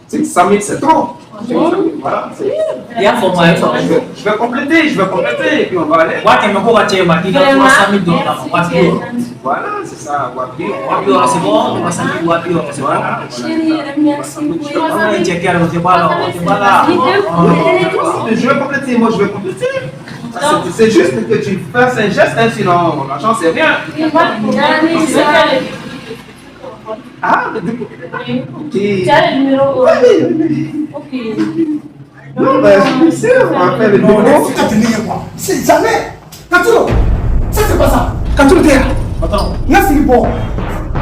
500 000, c'est trop. 500 000, voilà. I y'a faamu, a ye faamu. Je vais compléter et puis on va aller. 500 000 ko ka cɛ ma k'i ka 300 000 dɔrɔn d'a ma, 60 000. Voilà, c'est ça. 60 000. 60 000, c'est bon, 300 000, 60 000, c'est bon. Voilà. Chérie, merci. An ye cɛ kɛrɛ, o tɛ b'a la, o tɛ b'a la. Je vais compléter, moi je vais compléter. C'est juste que tu fasses un geste, hein, sinon l'argent c'est rien. Ah, mais du coup. Ok. Tu as le numéro? Oui, oui. Ok. Non, ben, je suis sûr, on va faire le Non, démo. c'est ka tɛmɛ ɲɛ quoi. C'est jamais. Katuro, ça c'est pas ça. Katuro tɛ yan. Patron. N ka sigi bɔ.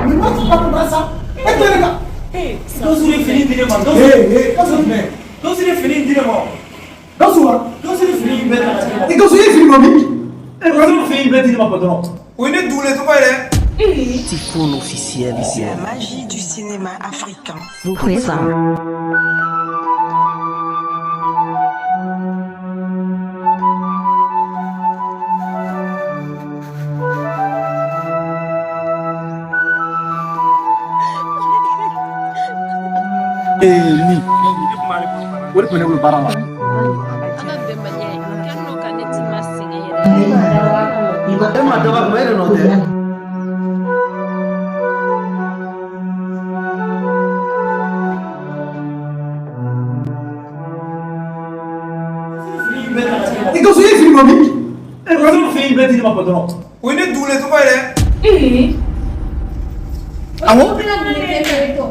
Mais moi tu pas comprendre ça. E tɛ ne ka. Gawusu de fini di ne ma. Gawusu. Ee ee, Gawusu jumɛn? Gawusu de fini di ne ma. Gawusu wa? Gawusu de fini bɛɛ ta ka di ne ma. I Gawusu, i ye fini bɔ min? Gawusu de fini bɛɛ di ne ma, patron. O ye ne dugulen tɔgɔ ye dɛ. Typhoon officiel. La magie du cinéma africain. Vous présente. Ee nin. O de tun bɛ ne bolo baara la. An ka bɛnbaliya ye a kɛlen don ka ne tima sɛgɛn yɛrɛ. E ma daba kuma, e yɛrɛ nɔ tɛ. Fini bɛɛ ta ka di ne ma. I Gawusu, i ye fini bɔ min? Gawusu de fini bɛɛ di ne ma, patron. O ye ne dugulen tɔgɔ ye dɛ. Awɔ.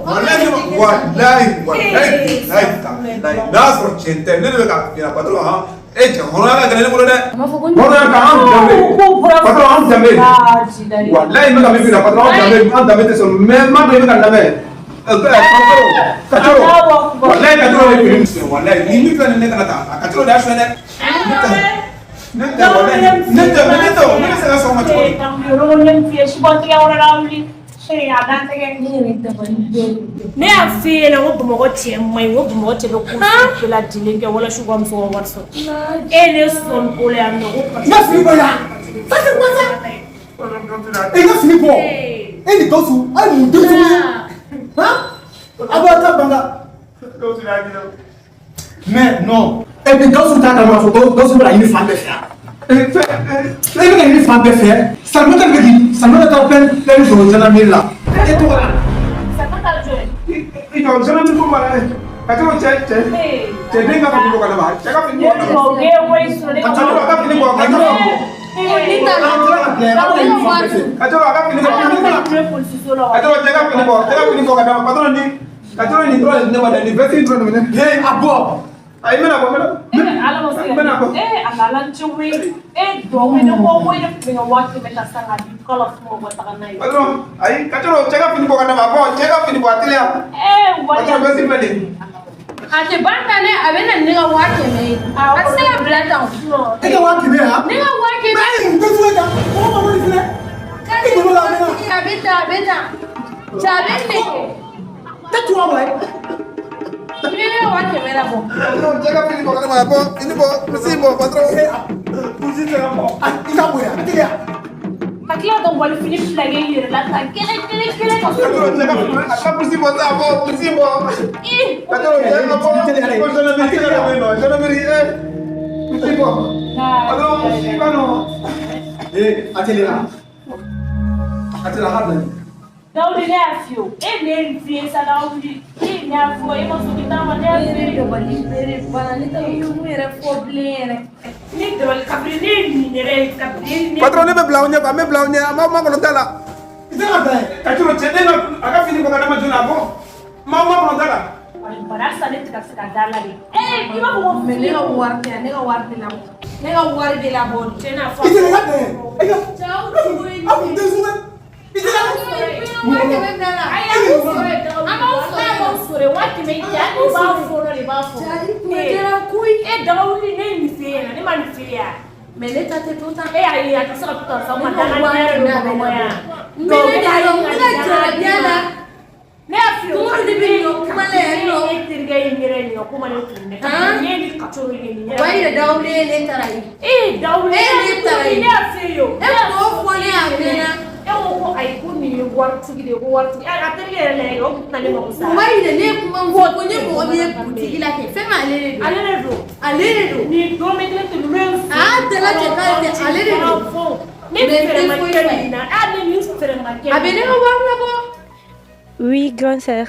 Walayi, walayi, walayi, walayi, walayi. N'a sɔrɔ tiɲɛ tɛ, ne de bɛ ka f'i ɲɛna, patron, han. E cɛ, hɔrɔnya ka gɛlɛn ne bolo dɛ. Hɔrɔnya ka an danbe. Patron, an danbe. Walayi, n bɛ ka min f'i ɲɛna, patron, an danbe, an danbe tɛ sɔn. Mais n m'a dɔn i bɛ ka n lamɛn. Kacoro, Kacoro. Walayi, Kacoro de fini suɲɛ, walayi. Ni min filɛ nin ye, ne kana taa. A Kacoro de y'a suɲɛ dɛ. Ne tɛ, ne tɛ, walayi. Ne tɛ, ne tɛ, ne bɛ se ka sɔn o ma cogo di? Ne y'a f'i ɲɛna ko Bamakɔ cɛ man ɲi, ko Bamakɔ cɛ bɛ ko bɛɛ lajɛlen kɛ walasa u ka muso ka wari sɔrɔ. E ye ne sɔn ko la yan nɔ ko N ka fini bɔ yan. Ça c'est quoi ça? E ka fini bɔ. E ni Gawusu, a ye mun denmisɛnw ye? Han? A b'a ta ban ka. Mais non. Et puis Gawusu t'a kalama fɔ ko Gawusu bɛ ka ɲini fan bɛɛ fɛ yan. E bɛ ka ɲini fan bɛɛ fɛ. Salimata bɛ k'i Salimata taara plein plein sɔrɔ gendarmerie la. E tɔgɔ la. I jɔ, gendarmerie ko mara. Kacoro, cɛ, cɛ. Cɛ den ka fini bɔ ka d'a ma. Cɛ ka fini bɔ ka d'a ma. Kacoro, a ka fini bɔ, ka d'a ma. An tila ka bila yan. A bɛ ka ɲini fan bɛɛ fɛ. Kacoro, a ka fini bɔ. Kacoro, cɛ ka fini bɔ, cɛ ka fini bɔ ka d'a ma. Patron, ni Kacoro nin dɔrɔn de di ne ma dɛ, nin veste dɔrɔn de bɛ ne. Ee a bɔ. Ayi, n bɛna bɔ, n bɛna. Ala ma se N bɛna bɔ. e a nana n cɛ koyi, e dɔn ne ko ko ne tun bɛ ka 500 ta sisan k'a di k'ala f'u ma ko taga n'a ye. Patron, ayi, Kacoro, cɛ ka fini bɔ ka d'a ma. Bɔ, cɛ ka fini bɔ, a teliya. Ee wari. Patron, veste filɛ nin ye. A tɛ ban tan dɛ, a bɛ na ni ne ka 500 ye. A tɛ se ka bila tan o. E ka 500 yan? Ne ka 500. Mais e ye mun denmisɛnw ye tan? Mɔgɔ ma wari filɛ. E donn'o la a mɛnna. A bɛ tan, a bɛ tan. Cɛ a bɛ nin de kɛ. Tɛ tubabu la ye. I bɛ ne ka 500 labɔ. Patron, cɛ ka fini bɔ ka d'a ma. Bɔ, fini bɔ, kurusi bɔ, patron. Kurusi tɛ ka bɔ. A i ka bɔ yan. A teliya. Ka tila ka walifini fila kɛ i yɛrɛ la tan kelen kelen kelen ka Kacoro, cɛ ka fini, a ka kurusi bɔ sa, bɔ, kurusi bɔ. Kacoro, cɛ ka bɔ. Ko gendarmerie tɛ ka bɔ yen nɔ, gendarmerie, eh. Kurusi bɔ. Patron, i b'a dɔn. Ee a teliya. A teliya, a ka bila yen. Dawudi, ne y'a f'i ye o, e ne ye nin f'i ye sa Dawudi, e ye ne y'a fɔ e ma sɔn k'i ta ma, ne y'a f'i ye. Ne dabali bere banna, ne t'a dɔn n bɛ mun yɛrɛ fɔ bilen yɛrɛ. Ne dabali kabini ne ye nin yɛrɛ ye kabini ne. Patron, ne bɛ bila aw ɲɛ quoi, n bɛ bila aw ɲɛ, an b'aw makɔnɔ da la. I tɛ ka bila yen. Kacoro, cɛ den ka a ka fini bɔ ka d'a ma joona, a bɔ. N b'aw makɔnɔ da la. Bana sisan ne tɛ ka se ka da la de. Ee i b'a fɔ ko Mais ne ka wari tɛ yan, ne ka wari tɛ labɔ. Ne ka wari bɛ labɔ de. Tiɲɛ na fɔ. I teliya, i ka bila yen. E ka. Cɛw jugu ye. A kun denmisɛnw ye. I teliya. 500 bila la. Ayi, an b'u sɔrɔ yen, an b'aw sɔrɔ yen, an b'aw sɔrɔ yen, 500 in tɛ, hali n'u b'a fɔlɔ de b'a fɔ. Jari kun kɛra koyi. E Dawudi, ne ye nin f'e ɲɛna, ne ma nin f'e ye wa? Mais ne ta tɛ to tan. E y'a ye a tɛ se ka to tan sa, o ma dangadenya de don Bamakɔ yan. N bɛ ne da yɔrɔ, n bɛ ka jarabiya la. Ne y'a f'i ye. Tuma dɔ de bɛ nin kuma la yan nɔ. Ne terikɛ ye n yɛrɛ nin ka ko ma ne kun dɛ. Han? Ne ni Kacoro ye nin O b'a yira Dawudi ye ne taara ye. Ee Dawudi. E ne taara ye. Ne y'a f'i ye o. E t'o fɔ ne ye a mɛnna. E ko ko ayi ko nin ye waritigi de ye ko waritigi a terikɛ yɛrɛ la o tun tɛna ne mako sa. O ma ɲinɛ ne ye kuma min fɔ ko ne mɔgɔ min ye butigi la kɛ fɛn min ale de don. Ale de don. Ale de don. Nin dɔrɔmɛ kelen tɛ ninnu ye. A dala cɛ k'ale tɛ ale de don. Ne fɛɛrɛ ma kɛ nin na hali ni fɛɛrɛ ma kɛ. A bɛ ne ka wari labɔ. Oui, grand sœur.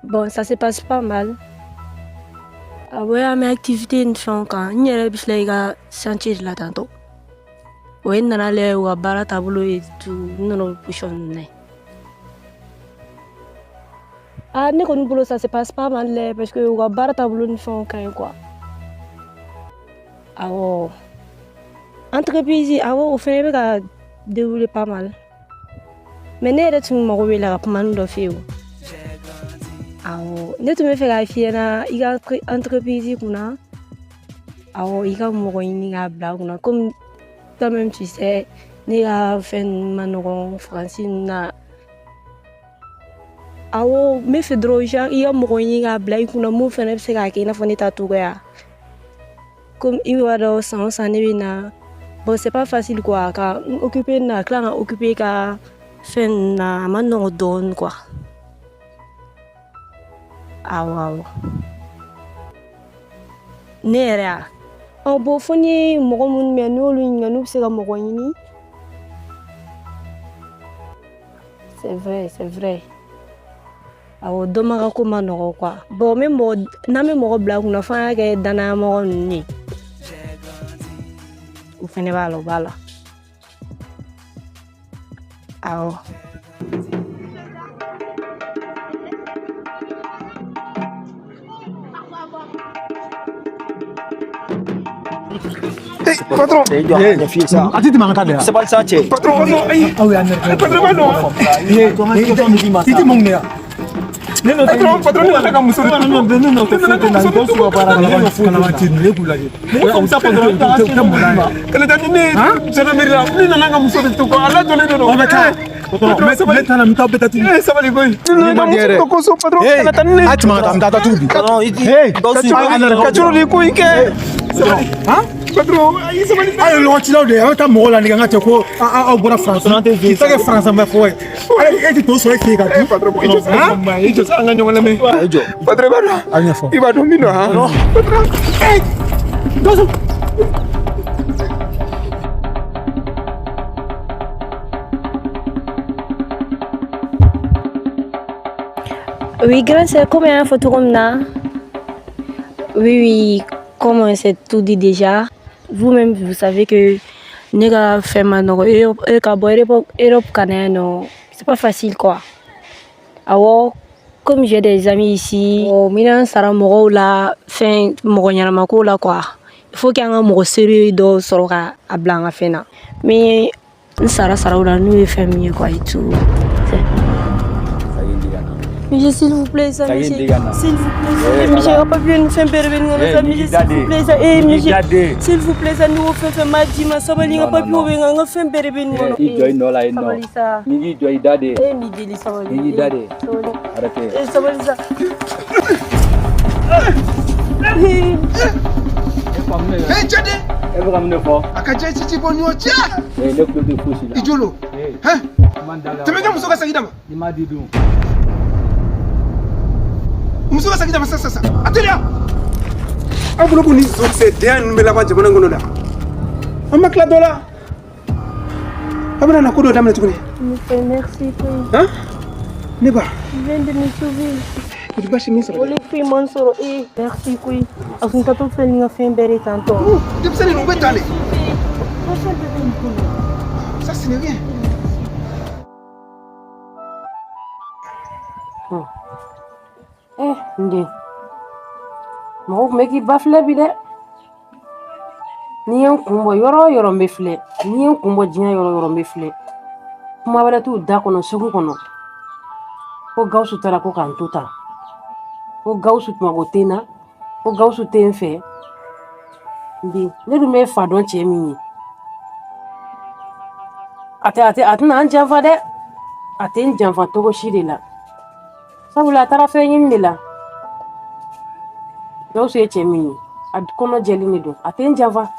Bon, ça se passe pas mal. Ah ouais, an bɛ activité ni fɛnw kan. N yɛrɛ bɛ filɛ i ka chantier de la tantôt. O ye n nana lajɛ u ka baara taabolo ye tout n nana o position ninnu na yen. Ah, ne kɔni bolo ça se passe pas mal dɛ parce que u ka baara taabolo ni fɛnw ka ɲi quoi. Awɔ. Entreprise awɔ o fɛnɛ bɛ ka dérouler pas mal. Mais ne yɛrɛ tun mago bɛ la ka kuma dɔ f'e ye o. Awɔ, ne tun bɛ fɛ k'a f'i ɲɛna i ka entreprise kunna. Awɔ, i ka mɔgɔ ɲini k'a bila a kunna komi toi-même tu sais ne ka fɛn ninnu ma nɔgɔn Faransi ninnu na. Awɔ, n bɛ fɛ dɔrɔn genre i ka mɔgɔ ɲini k'a bila i kunna mun fɛnɛ bɛ se k'a kɛ i n'a fɔ ne ta cogoya. Komi i b'a dɔn san o san ne bɛ na. Bon, c'est pas facile quoi ka n occuper na ka tila ka occuper ka fɛn ninnu na a ma nɔgɔn dɔɔnin quoi. Awɔ awɔ. Ne yɛrɛ a? Ɔ bon fo n'i ye mɔgɔ minnu mɛn n'i y'olu ɲininka n'u bɛ se ka mɔgɔ ɲini. C'est vrai, c'est vrai. Awɔ dɔnbaga ko ma nɔgɔn quoi. Bon n bɛ mɔgɔ n'an bɛ mɔgɔ bila kunna f'an y'a kɛ danayamɔgɔ ninnu ye. O fɛnɛ b'a la o b'a la. Awɔ. Hey, patron. A ti tɛmɛ an ka taa de Sabali sa cɛ. Patron, patron, ayi. Aw y'an yɛrɛ. Patron, b'a dɔn. I ti mun de ya? Patron, patron, ne nana ka muso de Ne nɔ tɛ foyi tɛ na Gawusu ka baara la ne nɔ foyi tɛ na. Kalabanci ninnu e k'u lajɛ. Mɔgɔ faamu sa patron i taara se Tɛ mɔgɔ la ye. Kana taa ni ne ye gendarmerie la ne nana ka muso de to kɔ a lajɔlen de don. O bɛ taa. Patron, sabali. Ne taara n bɛ taa bɛɛ ta tugun. Eh, sabali koyi. Ne nana ka muso to ko so patron. Kana taa ni ne ye. A tɛmɛ an ka taa n bɛ taa tugun bi. Patron i ti Hey, Gawusu Ka coro de ko in kɛ. Sabali. Patron, ayi sabali. Aw ye lɔgɔcilaw de ye, aw bɛ taa mɔgɔw la nɛgɛ an ka cɛ ko aw bɔra Faransi. K'i ta kɛ Faransi bɛ fɔ ye. E ti to sɔrɔ e fɛ yen ka dun. Patron, i jɔ sa. I jɔ sa an ka ɲɔgɔn lamɛn. I jɔ. Patron, i b'a dɔn. A ɲɛfɔ. I b'a dɔn min don han. Patron. Eh. Gawusu. Oui, grand sœur, comme un photo comme ça. Oui, oui, comme on s'est tout dit déjà. Vous-même, vous savez que ne ka fɛn ma nɔgɔ ka bɔ Europe ka na yan nɔ c'est pas facile quoi. Awɔ, comme j'ai des amis ici, n bɛna n sara mɔgɔw la fɛn mɔgɔ ɲɛnama ko la quoi. Il faut qu'an ka mɔgɔ sérieux dɔw sɔrɔ ka a bila an ka fɛn na. Mais n sara sara u la n'u ye fɛn min ye quoi et tout. Monsieur, s'il vous plaît, ça, monsieur. S'il vous plaît, ça, monsieur, pas bien nous faire intervenir, ça, monsieur, s'il vous plaît, ça, eh, monsieur, s'il vous plaît, ça, nous fait ma dit, ma sabali, pas bien, on a fait intervenir. I jɔ i nɔ la yen nɔ. Sabali sa. N'i k'i jɔ i da de. Eh, mi deli sabali. N'i k'i da de. Arrêtez. Eh, sabali sa. Hey, Jade. E bɛ ka mun de fɔ? A ka ca i ci bɔ ɲɔgɔn cɛ. Ee ne tulo tɛ fosi la. I jolo. Hɛn. Tɛmɛ i ka muso ka sagi d'a ma. I m'a di dun. Muso ka sagi d'a ma sisan sisan. A teliya. Aw bolo ko ni zonkisɛ denya ninnu bɛ laban jamana in kɔnɔ da. An ma tila dɔ la. Aw bɛna na ko dɔ daminɛ tuguni. Monsieur, merci, oui. Han? Ne ba. Tu viens de me sauver. O tɛ baasi min sɔrɔ. O le foyi man sɔrɔ eh. Merci koyi. A kun tatɔ filɛ nin ka fɛn bɛɛ de tantɔ. Denmisɛnnin ninnu u bɛ tan de. Ça, ce n'est rien. Eh, n den, mɔgɔw tun bɛ k'i ba filɛ bi dɛ. N'i ye n kun bɔ yɔrɔ o yɔrɔ n bɛ filɛ, n'i ye n kun bɔ diɲɛ yɔrɔ o yɔrɔ n bɛ filɛ. Kuma wɛrɛ t'u da kɔnɔ sugu kɔnɔ. Ko Gawusu taara ko k'an to tan. Ko Gawusu mago tɛ n na, ko Gawusu tɛ n fɛ. N den, ne dun bɛ fa dɔn cɛ min ye. A tɛna an janfa dɛ. A tɛ n janfa cogo si de la. Sabula a taara fɛn ɲini de la. Gawusu ye cɛ min ye, a kɔnɔ jɛlen de don, a tɛ n janfa.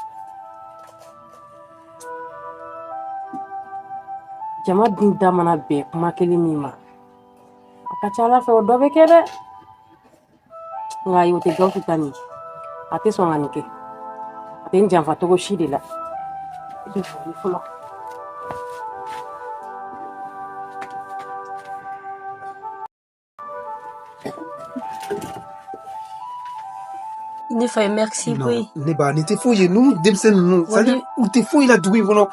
Jama dun da mana bɛn kuma kelen min ma, a ka ca Ala fɛ o dɔ bɛ kɛ dɛ. Nka ayi, o tɛ Gawusu ta nin ye. A tɛ sɔn ka nin kɛ. A tɛ n janfa cogo si de la. I bɛ foli fɔlɔ. Ne fa ye merci koyi. Ne ba, nin tɛ foyi ye. Ninnu denmisɛnnin ninnu, c'est à dire u tɛ foyi la dugu in kɔnɔ.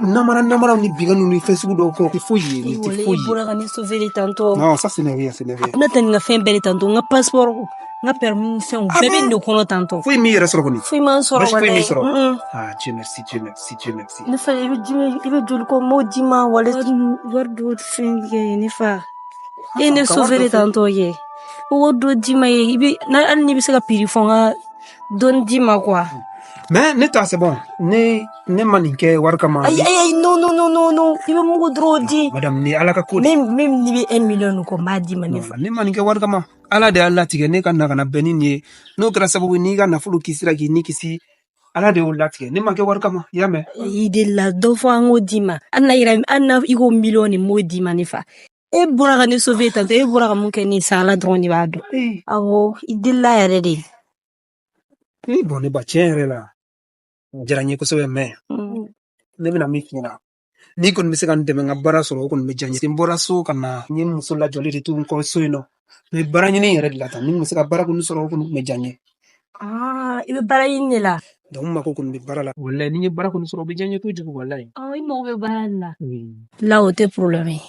Namara namaraw ni binkanniw ni fɛn sugu dɔw kɛ, o tɛ foyi ye, nin tɛ Wala, i foyi ye. bɔra ka ne sauver de tantôt. Non, ça ce n'est rien, ce n'est rien. Ne tɛ nin ka fɛn bɛɛ de tantôt. N ka passeport, n ka permis ni fɛnw bɛɛ bɛ nin de kɔnɔ tantôt. Foyi m'i yɛrɛ sɔrɔ kɔni? Foyi ma n sɔrɔ. Baasi foyi m'i walayi. sɔrɔ? Mm-mm. Ah, Dieu merci, Dieu merci, Dieu merci. Ne fa, i bɛ jumɛn, i bɛ joli ko m'o d'i ma wala wari dɔ fɛn kɛ ne fa. E ye ne Ka wari sauver dɔ de fɛn. tantôt kɛ. O wari dɔ d'i ma ye, i bɛ na hali n'i bɛ se ka prix fɔ n ka dɔɔni d'i ma quoi. Mais ne ta, c'est bon. Ne ma nin kɛ wari kama. Ayi ayi ayi, non non non non non, i bɛ mugu dɔrɔn di. Madame, ni Ala ka ko de. Même n'i bɛ 1 million kɔ, n b'a d'i ma ne fa. Ne ma nin kɛ wari kama. Ala de y'a latigɛ ne ka na ka na bɛn ni nin ye. N'o kɛra sababu ye n'i ka nafolo kisira k'i ni kisi, Ala de y'o latigɛ. Ne ma kɛ wari kama, i y'a mɛn? I delila dɔ fɔ an k'o d'i ma. Hali n'a yira, hali n'a i ko miliyɔn nin, m'o d'i ma ne fa. E bɔra ka ne sauver tantôt, e bɔra ka mun kɛ ne ye sisan, Ala dɔrɔn de b'a dɔn. Awɔ, i delila yɛrɛ de. Eh, bon, ne ba, tiɲɛ yɛrɛ la, a diyara n ye kosɛbɛ, mais ne bɛna min f'i ɲɛna. N'i kɔni bɛ se ka n dɛmɛ n ka baara sɔrɔ, o kɔni bɛ diya n ye. N bɔra so ka na, n ye n muso lajɔlen de to n kɔ so yen nɔ. N bɛ baara ɲini yɛrɛ de la tan. Ni n bɛ se ka baara kɔni sɔrɔ, o kɔni tun bɛ diya n ye. Ah, i bɛ baara ɲini de la. Donc n mako kɔni bɛ baara la. Walayi, ni n ye baara kɔni sɔrɔ, o bɛ diya n ye kojugu, walayi. Ah, i mago bɛ baara de la. Là, o tɛ problème ye.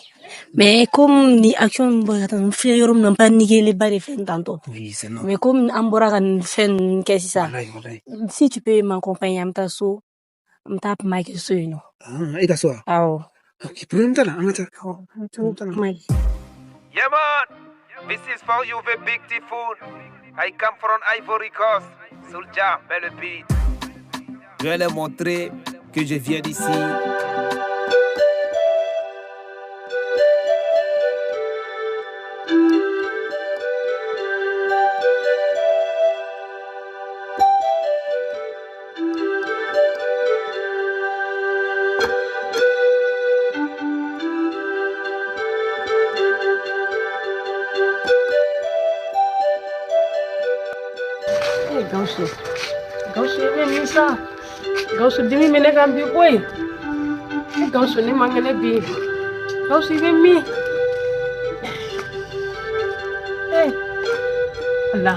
Mais comme ni action min bɔra ka taa n filɛ yɔrɔ min na, n paniquer ba de fɛn tantôt. Oui, c'est normal. Mais comme an bɔra ka nin fɛn ninnu kɛ sisan, Walayi, walayi. si tu peux m'accompagner, an bɛ taa so, an bɛ taa kuma kɛ so yen nɔ. Ah, e ka so wa? Awɔ. Ok, problème t'a la, an ka taa. Awɔ, an bɛ taa kuma kɛ. Yeah man, this is for you the big typhoon. I come from Ivory Coast. Soulja, mets le beat. Je vais leur montrer que je viens d'ici. Eh, Gawusu. Gawusu, i bɛ min sa? Gawusu, dimi bɛ ne kan bi koyi. Eh, Gawusu, ne man kɛnɛ bi. Gawusu, i bɛ min? Eh, Ala.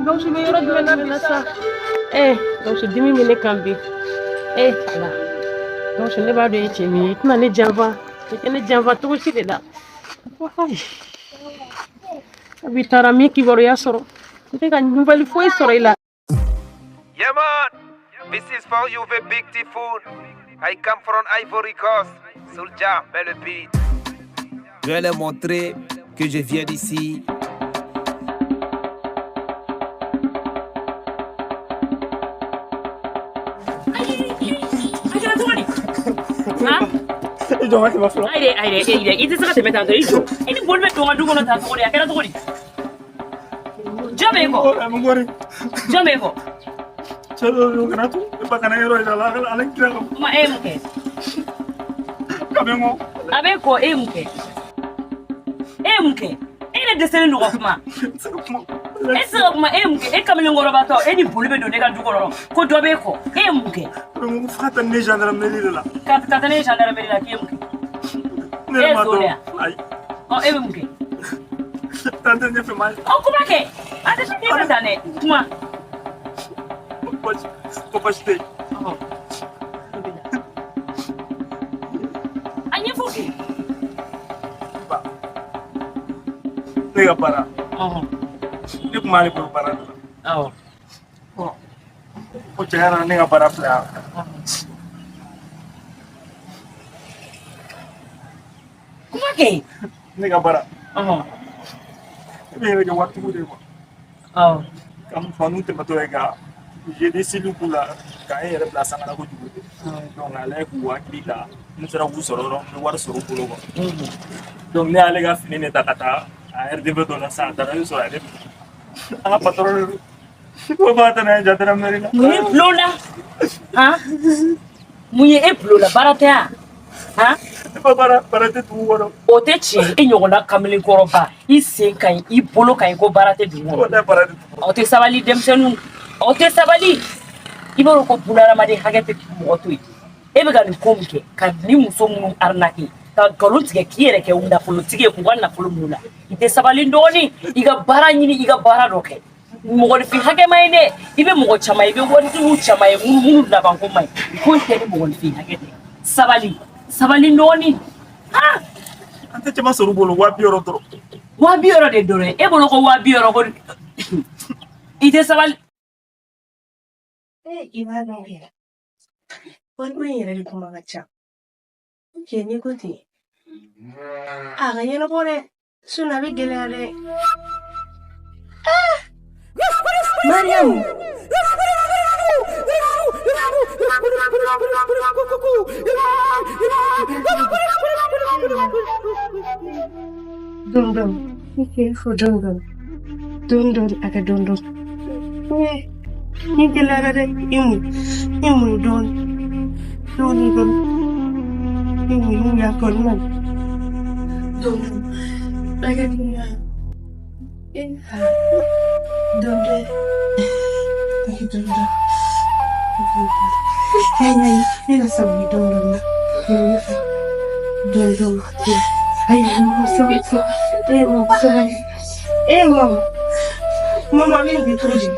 Gawusu bɛ yɔrɔ jumɛn na bi sa? Eh, Gawusu, dimi bɛ ne kan bi. Eh, Ala. Gawusu, ne b'a dɔn i ye cɛ min ye. I tɛna ne janfa. I tɛ ne janfa cogo si de la. Ayi. Abi taara min kibaruya sɔrɔ. N tɛ ka nouvelle foyi sɔrɔ i la. Yeah man, this is for you the big typhoon. I come from Ivory Coast. Soulja, mets le beat. Je vais leur montrer que je viens d'ici. A kɛra cogo di? Han? I jɔ n ka tɛmɛ fɔlɔ. Ayi dɛ, ayi dɛ, e i tɛ se ka tɛmɛ tan tɔ, i jɔ. I ni boli bɛ don n ka du kɔnɔ tan cogo di? A kɛra cogo di? Jɔn bɛ e kɔ? Jɔn bɛ e kɔ? Cɛ dɔ bɛ yen, o kana to ne ba kana yɔrɔ yira la, ala kira kama. Kuma, e ye mun kɛ? Ka bɛ n kɔ. A bɛ e kɔ, e ye mun kɛ? E ye mun kɛ? E ne dɛsɛlen don ka kuma. N tɛ se ka kuma. E tɛ se ka kuma, e ye mun kɛ? E kamalenkɔrɔbatɔ, e ni boli bɛ don ne ka du kɔnɔ ko dɔ b'e kɔ. E ye mun kɛ? A bɛ n ko fo ka taa ne gendarmerie de la. Ka taa ne ye gendarmerie la, k'i ye mun kɛ? Ne E yɛrɛ ye m'a zon de dɔn. ye wa? Ayi. Ɔ, e bɛ mun kɛ? Taa tɛ ɲɛfɛ maa ye. Ɔ, kuma kɛ. A tɛ se k'i bɛ tan dɛ. Kuma. Ko baasi tɛ yen. A ɲɛfɔ kɛ. Ne ka baara. Ne tun b'ale bolo baara de la. Awɔ. Bon, ko tiɲɛ yɛrɛ la, ne ka baara filɛ yan. Kuma kɛ. Ne ka baara. Ne bɛ yɛrɛ kɛ waritigiw de ye quoi. Awɔ. Ka musomaninw tɛmɛtɔ ye ka GDC k'u la ka n yɛrɛ bila sangara kojugu. Donc ale k'u hakili ta, n sera k'u sɔrɔ dɔrɔn, n bɛ wari sɔrɔ u bolo quoi. Donc ne y'ale ka fini de ta ka taa a RDV dɔ la sisan, a taara ne sɔrɔ ale an ka patron de don. Ko f'a taa n'a ye gendarmerie la. Mun ye bulon la? Han? Mun ye e bulon la? Baara tɛ wa? Han? Ne ba baara tɛ dugu kɔnɔ. O tɛ tiɲɛ e ɲɔgɔnna kamalenkɔrɔba i sen ka ɲi i bolo ka ɲi ko baara tɛ dugu kɔnɔ. Walayi baara tɛ dugu kɔnɔ. Aw tɛ sabali denmisɛnninw aw tɛ sabali i b'a dɔn ko bunahadamaden hakɛ tɛ mɔgɔ to yen e bɛ ka nin ko min kɛ ka nin muso minnu arnaquer ka nkalon tigɛ k'i yɛrɛ kɛ nafolotigi ye k'u ka nafolo minɛ u la i tɛ sabali dɔɔnin i ka baara ɲini i ka baara dɔ kɛ mɔgɔninfin hakɛ ma ɲi dɛ i bɛ mɔgɔ caman ye i bɛ waritigiw caman ye minnu labanko man ɲi ko in tɛ ni mɔgɔninfin hakɛ tɛ sabali sabali dɔɔnin ah An tɛ caman sɔrɔ u bolo 60 000 dɔrɔn. 60 000 de dɔrɔn e bolo ko 60 000 ko i tɛ sabali. Eh, i b'a dɔn kɛ wariko in yɛrɛ de kuma ka ca cɛ n'i ko ten a ka ɲɛnabɔ dɛ sinɔn a bɛ gɛlɛya dɛ. Ah! Mariamu. Don don ne fo don don don don a ka don don Eh, ni gɛlɛyara dɛ i mun i mun dɔɔni dɔɔni dɔɔni i mun ya kɔnɔna na don don a ka dunya eh don don a ka don don ayi ayi ne ka sabali don don na don don ayi mama sabali eh mama sabali eh mama mama bɛ nin kɛ cogo di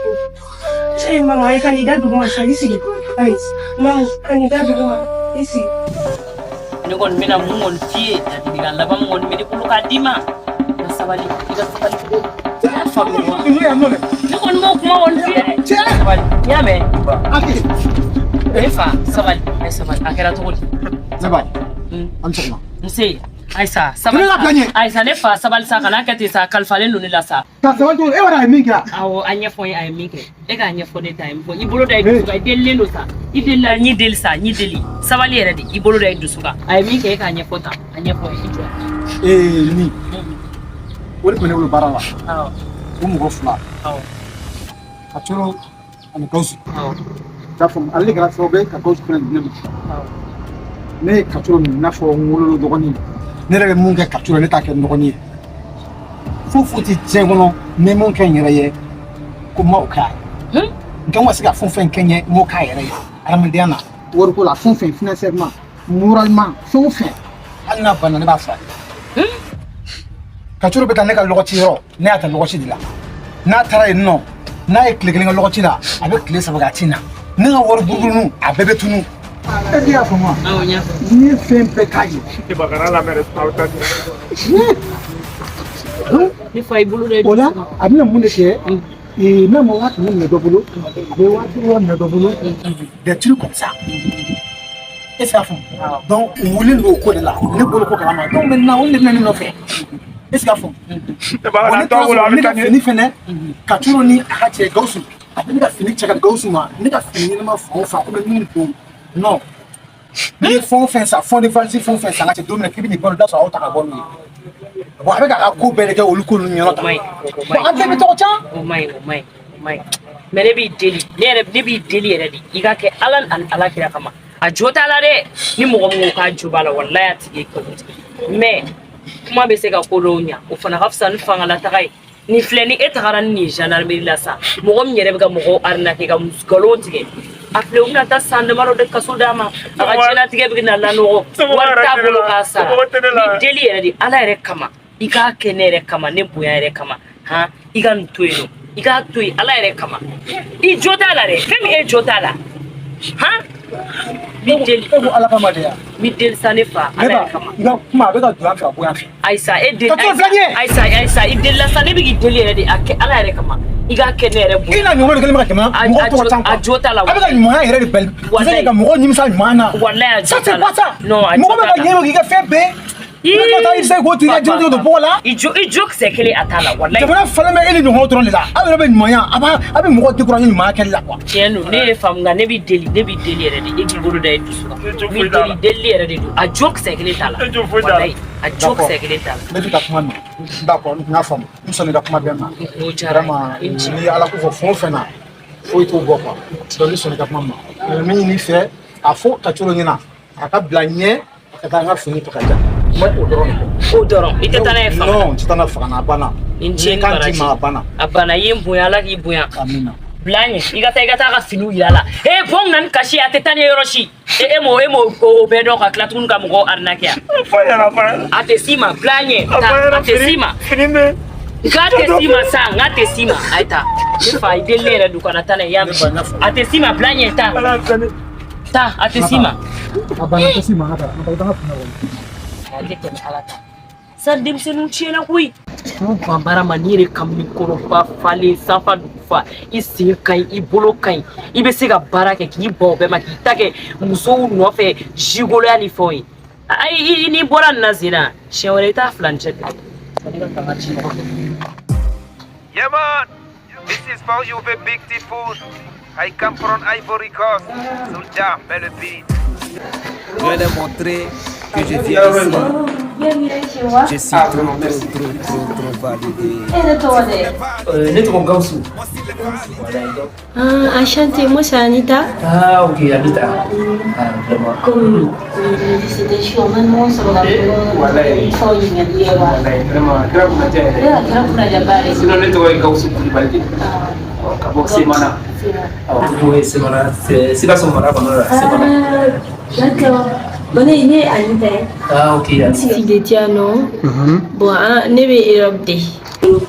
eh mama ayi ka n'i da duguma sa i sigi ayi mama ka n'i da duguma i sigi. Ne kɔni bɛna mun kɔni f'i ye ladilikan laban min kɔni bɛ ne bolo k'a d'i ma i ka sabali i ka sabali i y'a faamu wa ne kɔni b'o kuma kɔni f'i ye dɛ sabali i y'a mɛn ne fa sabali a sabali a kɛra cogo di. Ne ba an sɔgɔma. Nse ayisa sabali Ne ka bila ɲɛ. Ayisa ne fa sabali sa kana kɛ ten sa kalifalen don ne la sa. Ka sabali cogo di e b'a dɔn a ye min kɛ wa. Awɔ a ɲɛfɔ n ye a ye min kɛ e k'a ɲɛfɔ ne ta ye min fɔ i bolo da i dusu kan i delilen don sa i delila n y'i deli sa n y'i deli sabali yɛrɛ de i bolo da i dusu kan a ye min kɛ e k'a ɲɛfɔ tan a ɲɛfɔ i jɔ. Ee nin o de tun bɛ ne bolo baara la. Awɔ. O mɔgɔ fila. Awɔ. Ka Coro ani Gawusu. Awɔ. I y'a faamu ale de kɛra sababu ye ka Gawusu fana di ne ma. Awɔ. Ne ye Kacoro minɛ i n'a fɔ n wolola dɔgɔnin ne yɛrɛ bɛ mun kɛ Kacoro ne t'a kɛ n dɔgɔnin ye foyi foyi tɛ diɲɛ kɔnɔ n bɛ mun kɛ n yɛrɛ ye ko n ma o kɛ a ye n kan ka se ka fɛn o fɛn kɛ n ye n m'o k'a yɛrɛ ye adamadenya na wariko la fɛn o fɛn financièrement moralement fɛn o fɛn hali n'a banna ne b'a furakɛ. Kacoro bɛ taa ne ka lɔgɔci yɔrɔ ne y'a ta lɔgɔci de la n'a taara yen nɔ n'a ye tile kelen kɛ lɔgɔci la a bɛ tile 3 kɛ a ti na ne ka wari buruburu a bɛɛ bɛ tunu e y'a faamu wa. Awɔ n y'a faamu. N ye fɛn bɛɛ k'a ye. Ne ba kana lamɛn dɛ aw ta tɛ. Ne fa i bolo da i O la dusu kan. a bɛna mun de kɛ n'a ma 500 000 minɛ dɔ bolo a bɛ 50 000 minɛ dɔ bolo des trucs comme ça e y'a faamu donc u wulilen don o ko de la ne bolo ko kalama donc maintenant olu de bɛna ne nɔfɛ e y'a faamu. Ne ba Bon, kana ne to a bolo taara a sɔrɔ bɛ ne taa ka ɲɛ. fini fɛnɛ Kacoro ni a ka cɛ Gawusu a bɛ ne ka fini cɛ ka di Gawusu ma ne ka fini ɲɛnama fan o fan ko bɛ min don non n'i ye fɛn o fɛn san fond de valise fɛn o fɛn san ka cɛ don min na k'i bɛ nin bɔ i bɛ taa sɔrɔ aw ta ka bɔ n'o ye bon a bɛ k'a ka ko bɛɛ de kɛ olu ko ninnu ɲɛna O tan ma ɲi o ma bon an bɛɛ bɛ tɔgɔ can. O ma ɲi o ma ɲi o ma ɲi mɛ ne b'i deli ne yɛrɛ ne b'i deli yɛrɛ de i ka kɛ ala ani ala kira kama a jo t'a la dɛ ni mɔgɔ min ko k'a jo b'a la walayi a tigi ye nkalon tigɛ mɛ kuma bɛ se ka ko dɔw ɲa o fana ka fisa ni fangalataga ye nin filɛ ni e tagara ni nin ye gendarmerie la sa mɔgɔ min yɛrɛ bɛ ka mɔgɔw arnaquer ka nkalon tigɛ a filɛ u bɛna taa san damadɔ de kaso d'a ma a ka diɲɛlatigɛ bɛ na lanɔgɔ wari t'a bolo k'a sara ni deli yɛrɛ de ala yɛrɛ kama i k'a kɛ ne yɛrɛ kama ne bonya yɛrɛ kama han i ka nin to yen nɔ i k'a to yen ala yɛrɛ kama i jo t'a la dɛ fɛn min e jo t'a la han n b'i deli E ko ala kama de ya. n b'i deli sa ne fa Ne ala ba yɛrɛ kama i ka kuma a bɛ ka don an fɛ a bɔ yan fɛ. Ayisa e deli Ka t'o filɛ nin ye. Ayisa Ayisa i delila sa ne bɛ k'i deli yɛrɛ de a kɛ ala yɛrɛ kama i k'a kɛ ne yɛrɛ bonya I n'a ɲɔgɔn de kɛlen bɛ ka jamana A- mɔgɔw a tɔgɔ jo- can quoi. a jo t'a la A bɛ ka ɲumanya yɛrɛ de bali. Walayi. ka mɔgɔw nimisa ɲuman na. Walayi a jo Ça t'a c'est la quoi ça? Non a jo Mɔgɔ bɛ t'a ka la ɲɛ k'i ka fɛn bɛɛ. I bɛ tila ka taa i bɛ se k'o tigi ka jiri don bɔgɔ la. I jo kisɛ kelen a t'a la walayi. Jamana falen bɛ e ni ɲɔgɔn dɔrɔn de la. Aw yɛrɛ bɛ ɲumanya a b'a a bɛ mɔgɔw décourager ɲumanya kɛli la quoi. Tiɲɛ don ne ye faamu nka ne b'i deli ne b'i deli yɛrɛ de e k'i bolo da i dusu kan n b'i deli delili yɛrɛ de don a jo kisɛ kelen t'a la walayi a jo kisɛ kelen t'a la. Ne b'i ka kuma mɛn. D'accord, n y'a faamu. N sɔnna i ka kuma bɛɛ ma. O diyara n Vraiment, ye. n'i ye Ala ko fɔ fɛn o fɛn na foyi t'o bɔ quoi. Donc ne sɔnna i ka kuma ma. Mais min ɲini i fɛ a fɔ Kacoro ɲɛna a ka bila ɲɛ a Ka taa n ka fini ta ka di yan. N bɛ o dɔrɔn de kɔ. O dɔrɔn, i tɛ taa n'a ye fanga na? Non, n tɛ taa n'a ye fanga na, a banna. Ni ce ni N ye kan baraji. d'i ma, a banna. A banna, i ye n bonya, Ala k'i bonya. Amina. Bila n ɲɛ, i ka taa ka finiw yira a la. E bɔn na ni kasi ye, a tɛ taa ni yɔrɔ si. E m'o o bɛɛ dɔn ka tila tuguni ka mɔgɔw arnaquer yan. A tɛ s'i ma, bila n ɲɛ, taa, a tɛ s'i ma. Fini bɛ. N k'a tɛ s'i ma sa, n k'a tɛ s'i ma. A ye taa. Ne fa, i delilen yɛrɛ don, kana taa n'a ye, i y'a mɛn. A tɛ s'i ma, bila n ɲɛ, taa. Taa, a tɛ s'i ma. A banna, a tɛ s'i ma, an ka taa. An ka taa, i ka fini kɔnɔ. A tɛ tɛmɛ Ala ta. Sa denmisɛnninw tiɲɛna koyi. N'u ban baara ma, n'i yɛrɛ kamalen kɔrɔba falen sanfa dugu fa, i sen ka ɲi, i bolo ka ɲi, i bɛ se ka baara kɛ k'i ban o bɛɛ ma, k'i ta kɛ musow nɔfɛ jigoloya ni fɛnw ye. Ayi, n'i bɔra nin na sen na, siɲɛ wɛrɛ i t'a fila ni cɛ tugun. Ne ka fanga ci ɲɔgɔn fɛ. Yeah, man. This is for you, the big typhoon. I come from Ivory Coast. Soulja, mets le beat. Je vais leur montrer que je viens ici. Bienvenue chez moi. Je suis trop, trop, trop, trop, trop validé. E yɛrɛ tɔgɔ dɛ? Ne tɔgɔ Gawusu. Ah, enchanté, moi c'est Anita. Ah, ok, Anita. Ah, vraiment. Comme c'était chaud, maintenant sɔrɔ ka Walayi. fɛnw ɲininkali kɛ wa? Walayi, vraiment, a kɛra kunnadiya yɛrɛ. Ne ka kɛra kunnadiyaba de. Sinon ne tɔgɔ ye Gawusu Kulibali de. Ka bɔ Semana. Awɔ, ye Semana, Sikaso mara kɔnɔ la, Semana. Ah, d'accord. Bon, ne ye Anita ye. Ah, ok, Anita. Sigeti non? Bon, ah, ne bɛ Europe de.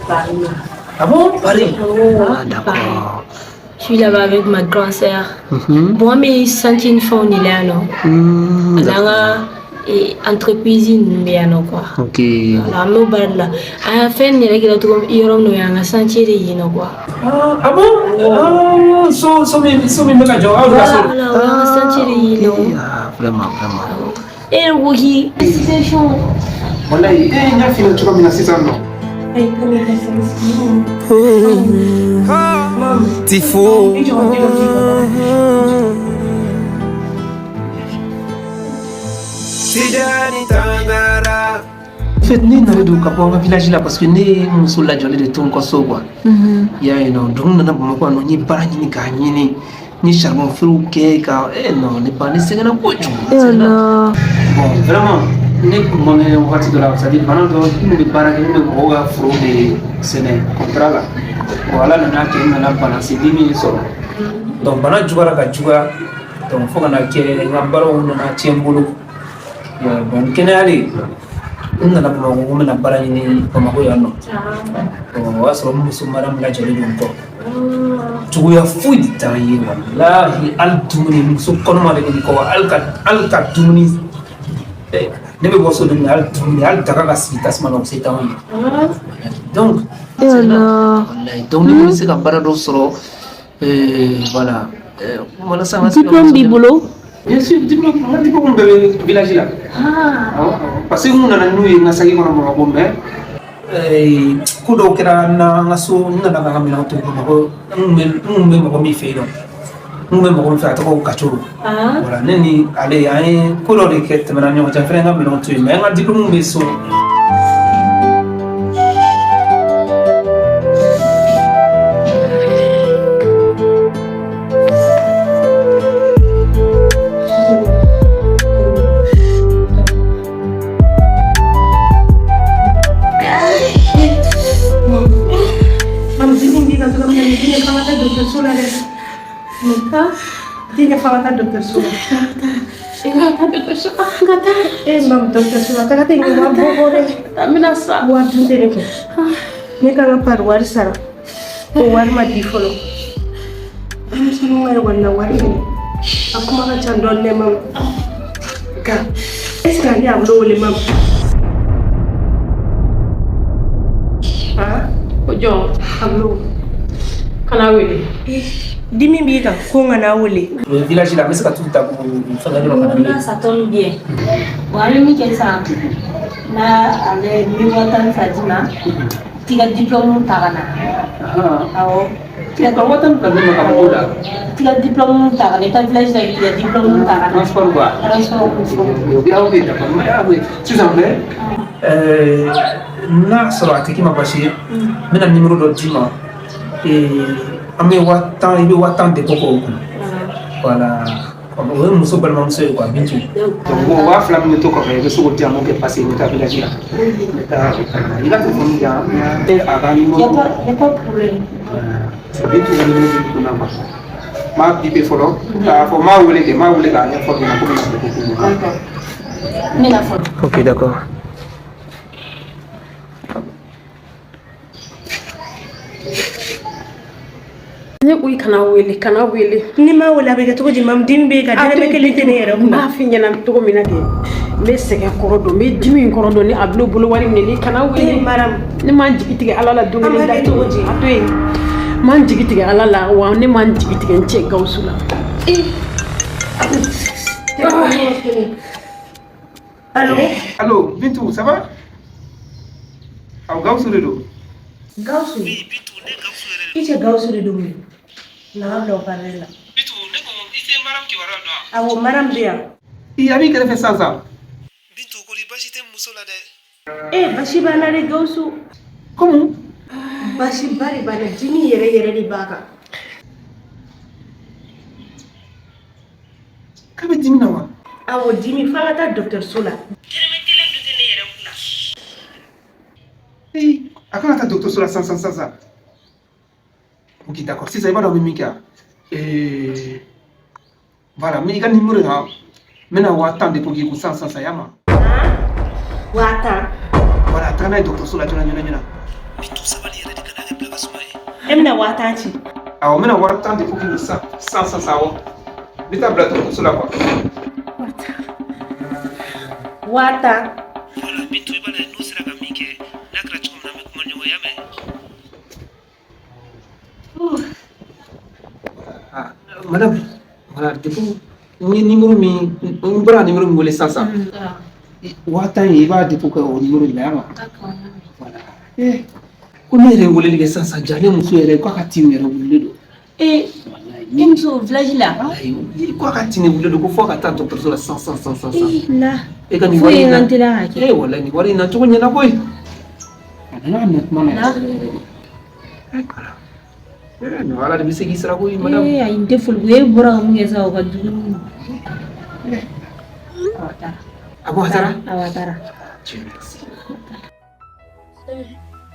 Paris. Ah bon, Paris? Oh, Ah, d'accord. Je suis là-bas avec ma grande sœur. Bon, an bɛ chantier ni fɛnw de la yan nɔ. Ani an ka entreprise ninnu bɛ yan nɔ quoi. Ok. Voilà, an b'o baara de la. An fɛn nin yɛrɛ kɛra cogo min yɔrɔ min na, o y'an ka chantier de yen nɔ quoi. Ah, ah bon? Ah, so min bɛ ka jɔ, aw de ka so. Voilà, o y'an ka chantier de yen nɔ. Ah, vraiment, vraiment. E yɛrɛ ko k'i situation. Walayi, e n y'a f'i ɲɛna cogo min na sisan nɔ. Ayi, ko ne ka sɛgɛn. Tifo. I jɔ, i jɔ, i jɔ. Tijani Tangara. En fait, ne nana don ka bɔ an ka village la parce que ne ye muso lajɔlen de to n ka so quoi. I y'a ye nɔ, donc n nana Bamakɔ yan nɔ, n ye baara ɲini k'a ɲini, n ye charbon feerew kɛ ka non, ne ba, ne sɛgɛnna kojugu. Ala. Bon, vraiment, ne kun man kɛnɛ wagati dɔ la, c'est à dire bana dɔ, n kun bɛ baara kɛ, n kun bɛ mɔgɔw ka foro de sɛnɛ contrat la. Bon, Ala nana kɛ n nana bana se dimi ye sɔrɔ. Donc bana juguyara ka juguya, donc fo ka na kɛ n ka baaraw nana tiɲɛ n bolo. Bon, n kɛnɛyalen, n nana Bamakɔ ko n bɛna baara ɲini Bamakɔ yan nɔ. Bon, o y'a sɔrɔ n muso madame lajɔlen don n kɔ. Juguya foyi de t'an ye, walahi, hali dumuni, muso kɔnɔma de bɛ n kɔ, hali ka dumuni, ne bɛ bɔ so don min na, hali dumuni, hali daga ka sigi tasuma na, o se t'anw ye. Donc Ala. walahi, donc ne bɛ se ka baara dɔ sɔrɔ, voilà, walasa n ka se ka Diplôme b'i bolo? Bien sûr, diplôme, n ka diplôme bɛɛ bɛ village la. Ah. Awɔ, parce que n kun nana n'u ye n ka saki kɔnɔ Bamakɔ, mais ko dɔw kɛra n na n ka so, n nana ka n ka minɛnw to Bamakɔ, n kun bɛ mɔgɔ min fɛ yen nɔ, n kun bɛ mɔgɔ min fɛ, a tɔgɔ ko Kacoro. Ah. Voilà, ne ni ale, an ye ko dɔ de kɛ tɛmɛna ni ɲɔgɔn cɛ, n fɛnɛ ye n ka minɛnw to yen, mais n ka diplôme bɛ so. Mamu, dimi b'i kan cogo min na, nin denkɛ f'an ka taa dɔgɔtɔrɔso la dɛ. Denkɛ, f'an ka taa dɔgɔtɔrɔso la. N ka taa dɔgɔtɔrɔso la, n ka taa. Eh mamu, dɔgɔtɔrɔso la taga tɛ nin wari bɔ bɔ dɛ. N bɛna sa. Wari dun tɛ ne kun. Ne kan ka pari wari sara. O wari ma di fɔlɔ. Denmisɛnninw ka ekɔli la wari fɛnɛ. A kuma ka ca dɔɔni dɛ mamu. Nka est ce que ale y'a bolo wele mamu? Han? Ko jɔn? A bolo. Kana wele. Dimi b'i kan ko n kana wele. Village la, n bɛ se ka t'u ta k'u fɛngɛ dɔrɔn ka na n'u ye. Ça tombe bien. Bon, an bɛ min kɛ sisan, n'a ale n bɛ 50 000 d'i ma, t'i ka diplôme ta ka na. Awɔ. Ka 50 000 ka di ne ma ka bɔ o la. T'i ka diplôme ta ka na, i bɛ taa village la k'i ka diplôme ta ka na. Transport quoi. Transport ko fɔ. Ok, ok, d'accord. Mais, ah, oui. Sisan mais n'a sɔrɔ a tɛ k'i ma baasi ye, n bɛna numéro dɔ d'i ma. An bɛ 10 000, i bɛ 10 000 de bɔ k'o kun. Voilà. O ye muso balimamuso ye quoi, Bintu. Donc o 2000 min bɛ to kɔfɛ, i bɛ se k'o di yan, m'o kɛ parce que n bɛ taa village la. N bɛ taa i ka téléphone di yan, a ka numéro. Y a pas de problème. Bintu ka numéro bɛ kunna quoi. N m'a bipé fɔlɔ, k'a fɔ n m'a wele kɛ, n m'a wele k'a ɲɛfɔ ɲɛna ko n bɛna dépôt k'u ma. D'accord. N bɛna fɔlɔ. Ok, d'accord. Ne ko i kana wele, kana wele. Ni ma wele, a bɛ kɛ cogo di? Mamu, dimi bɛ yen ka dɛrɛmɛ kelen tɛ ne yɛrɛ kun. N b'a f'i ɲɛna cogo min na kɛ, n bɛ sɛgɛn kɔrɔ dɔn, n bɛ dimi in kɔrɔ dɔn, ni a bolo bolo wari minɛ ni kana wele. Maram. Ne m'an jigi tigɛ Ala la don kelen. An b'a kɛ cogo di? A to yen. N m'an jigi tigɛ Ala la, wa ne m'an jigi tigɛ n cɛ Gawusu la. Allô? Allô, Bintu, ça va? Awɔ, Gawusu de don. Gawusu? Oui, Bintu, ne Gawusu yɛrɛ de don. I cɛ Gawusu de don mun? Na ka bila o parleur la. Bintu, ne ko i tɛ Maram kibaruya dɔn wa? Awɔ, Maram bɛ yan. I a b'i kɛrɛfɛ sisan sisan. Eh, basi b'a la dɛ, Gawusu. Comment? Basi ba de b'a la, dimi yɛrɛ yɛrɛ de b'a kan. K'a bɛ dimi na wa? Awɔ, dimi, f'an ka taa dɔgɔtɔrɔso la. Dɛrɛmɛ kelen dun tɛ ne yɛrɛ kun na. Ee, a kan ka taa dɔgɔtɔrɔso la sisan sisan sisan. Ok, d'accord. Sisan i b'a dɔn n bɛ min kɛ wa? Ee, voilà, n i ka numéro ta, n bɛna 10 000 dépôt k'i kun sisan sisan sisan, y'a ma? 10 000. Voilà, taga n'a ye dɔgɔtɔrɔso la joona joona joona. E bɛna 10 000 ci? Awɔ, n bɛna 10 000 dépôt k'i kun sisan sisan sisan, awɔ. N bɛ taa bila dɔgɔtɔrɔso la quoi. 10 000. Voilà, Bintu, i b'a lajɛ n'u sera ka min kɛ, n'a kɛra cogo min na, an bɛ kuma ɲɔgɔn ye, y'a mɛn? Ah, madame, voilà, depuis n ye numéro min, n bɔra ka numéro min wele sisan sisan, 10 000 in, i b'a dépôt kɛ o numéro de la, y'a mɛn? Voilà. Eh, ko ne yɛrɛ ye weleli kɛ sisan sisan, ja ne muso yɛrɛ k'a ka tin yɛrɛ wulilen don. Eh, i muso village la? Walayi, ko a ka tin wulilen don, ko fo ka taa dɔgɔtɔrɔso la sisan sisan sisan sisan. Eh, la. E ka nin Foyi wari in na. n ka teliya ka kɛ. Eh, walayi, nin wari in na cogo ɲɛna koyi. A nana minɛ kuma na La. yɛrɛ. Eh, nin Ala de bɛ se k'i sara koyi, madame. Eh, ayi, n tɛ foli ko e bɔra ka mun kɛ sisan, o ka jugu. Awɔ, a taara. Ah bon, a taara? Awɔ, a taara. Dieu merci.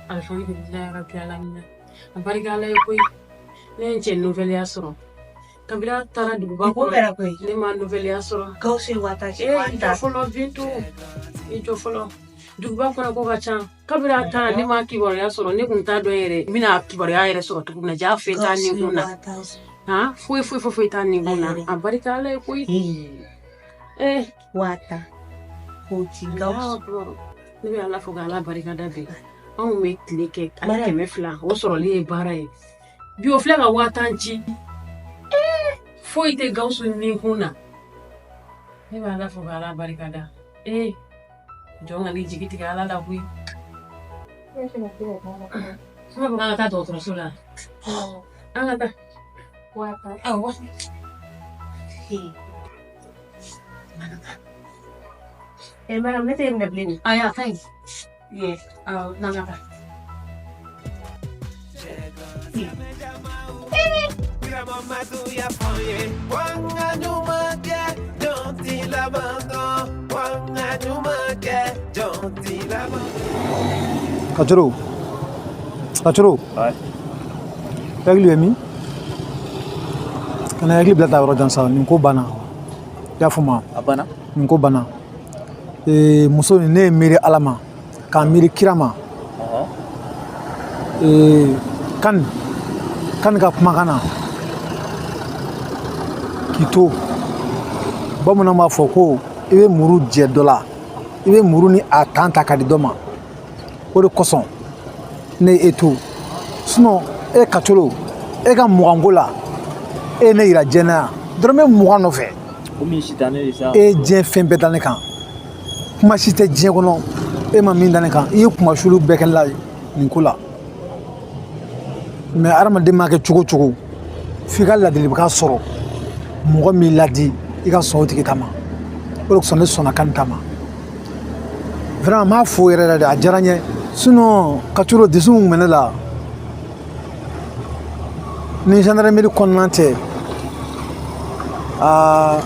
Alhamdulilayi rabi alamina. A barika Ala ye koyi. Ne ye n cɛ nouvelle sɔrɔ. Kabini a taara duguba Ko kɛra koyi. Ne ma nouvelle sɔrɔ. Gawusu ye 10 000 ci. Eh, Waa i jɔ tan. fɔlɔ Bintu. I jɔ fɔlɔ. Duguba kɔnɔ ko ka ca. Kabini a taara, ne ma kibaruya sɔrɔ. Ne kun t'a dɔn yɛrɛ. N bɛna kibaruya yɛrɛ sɔrɔ cogo min na. Ja fɛn t'a Gawusu ni ye kun na. 10 000 ci. Han, foyi foyi foyi foyi t'a ni kun na. A barika Ala ye koyi. Eh, 10 000 k'o ci Gawusu. Ne bɛ Ala fo k'Ala barika da bi. Anw bɛ tile kɛ hali Mariam. 200, o sɔrɔli ye baara ye. Bi o filɛ ka 10 000 ci. Foyi tɛ Gawusu ni kun na. Ne bɛ Ala fo k'Ala barika da. Ee, jɔn ka n'i jigi tigɛ Ala la koyi. N b'a fɔ k'an ka taa dɔgɔtɔrɔso la. An ka taa. Awɔ. Eh, Maram, ne tɛ minɛ bilen. Ayi, a ka ɲi. Awɔ, n'an ka taa. Kacoro, Kacoro. Hakili bɛ min? Kana hakili bila taa yɔrɔ jan sa, nin ko banna. I y'a faamu wa? A banna. Nin ko banna. Ee, muso nin, ne ye miiri Ala ma, k'a miiri kira ma. Ee, kan kan ka kumakan na k'i to, bamananw b'a fɔ ko i bɛ muru jɛ dɔ la, i bɛ muru ni a tan ta ka di dɔ ma. O de kosɔn ne ye e to. Sinon e Kacolo, e ka 20 ko la, e ye ne yira diɲɛ na yan, dɔrɔmɛ 20 nɔfɛ. Komi sitanɛ de sa. E ye diɲɛ fɛn bɛɛ da ne kan, kuma si tɛ diɲɛ kɔnɔ e ma min da ne kan. I ye kumasulu bɛɛ kɛ ne la nin ko la. Mais hadamaden ma kɛ cogo o cogo, f'i ka ladilikan sɔrɔ, mɔgɔ min ladi i ka sɔn o tigi ta ma. O de kosɔn ne sɔnna kan ta ma. Vraiment, n b'a fo yɛrɛ yɛrɛ de, a diyara n ye. Sinon Kacolo, dusu mun bɛ ne la ni gendarmerie kɔnɔna tɛ. Aa,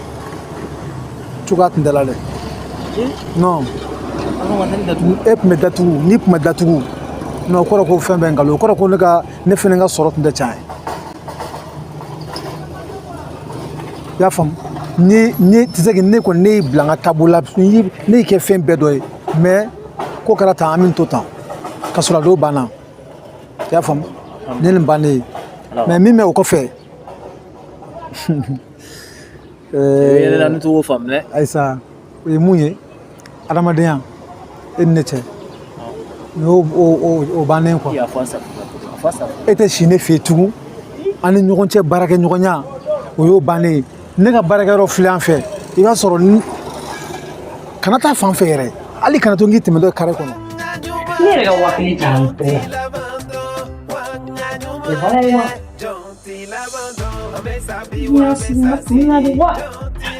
cogoya tun tɛ la dɛ. Non, e tun bɛ datugu, n'i tun bɛ datugu, non, o kɔrɔ ko fɛn bɛɛ nkalon, o kɔrɔ ko ne ka ne fɛnɛ ka sɔrɔ tun tɛ tiɲɛ ye. I y'a faamu? Ni tɛ se ne kɔni ne y'i bila n ka taabolo la, ne y'i kɛ fɛn bɛɛ dɔ ye, mais ko kɛra tan, an bɛ to tan ka sɔrɔ a don banna. I y'a faamu? Ne nin bannen ye, mais min bɛ o kɔfɛ. Yɛlɛla ne t'o faamu dɛ. Ayisa, o ye mun ye? Adamadenya e ni ne cɛ, nin y'o o bannen quoi. E tɛ si ne fɛ yen tugun, an ni ɲɔgɔn cɛ baarakɛɲɔgɔnya, o y'o bannen ye. Ne ka baarakɛyɔrɔ filɛ an fɛ, i b'a sɔrɔ ni kana taa fan fɛ yɛrɛ, hali kana to n k'i tɛmɛ dɔ ye kare kɔnɔ. Ne yɛrɛ ka 1000 ta n bɛɛ.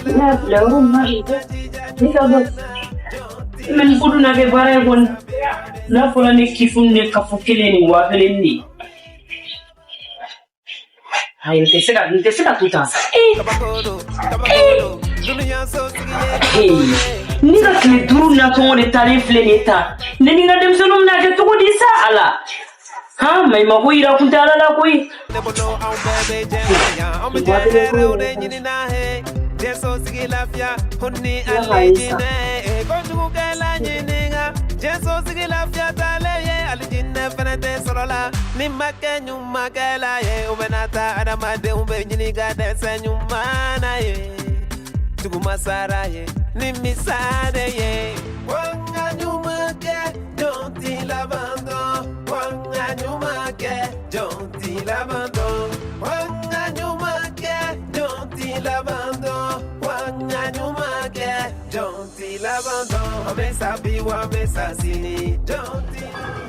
N'a bila yɔrɔ min na, ne ka dɔn. Mais nin ko dun na kɛ baara ye kɔni. N'a fɔra ne kifu ni ne kafu kelen ni 1000 de ye. Ayi, n tɛ se ka to tan sa. Ne ka tile 5 nasɔngɔ de taalen filɛ nin ye tan. Ne ni n ka denmisɛnninw bɛna kɛ cogo di sa a la? Han, maɲumako yira kun tɛ Ala la koyi. Ni ma kɛ ɲumankɛla ye, o bɛna taa adamadenw bɛ ɲini ka dɛsɛ ɲuman na ye, jugumasara ye ni misade ye. Wa n ka ɲuman kɛ, jɔn t'i laban dɔn. Wa n ka ɲuman kɛ, jɔn t'i laban dɔn. Wa n ka ɲuman kɛ, jɔn t'i laban dɔn. Wa n ka ɲuman kɛ, jɔn t'i laban dɔn. An bɛ sa bi wa an bɛ sa sini, jɔn t'i.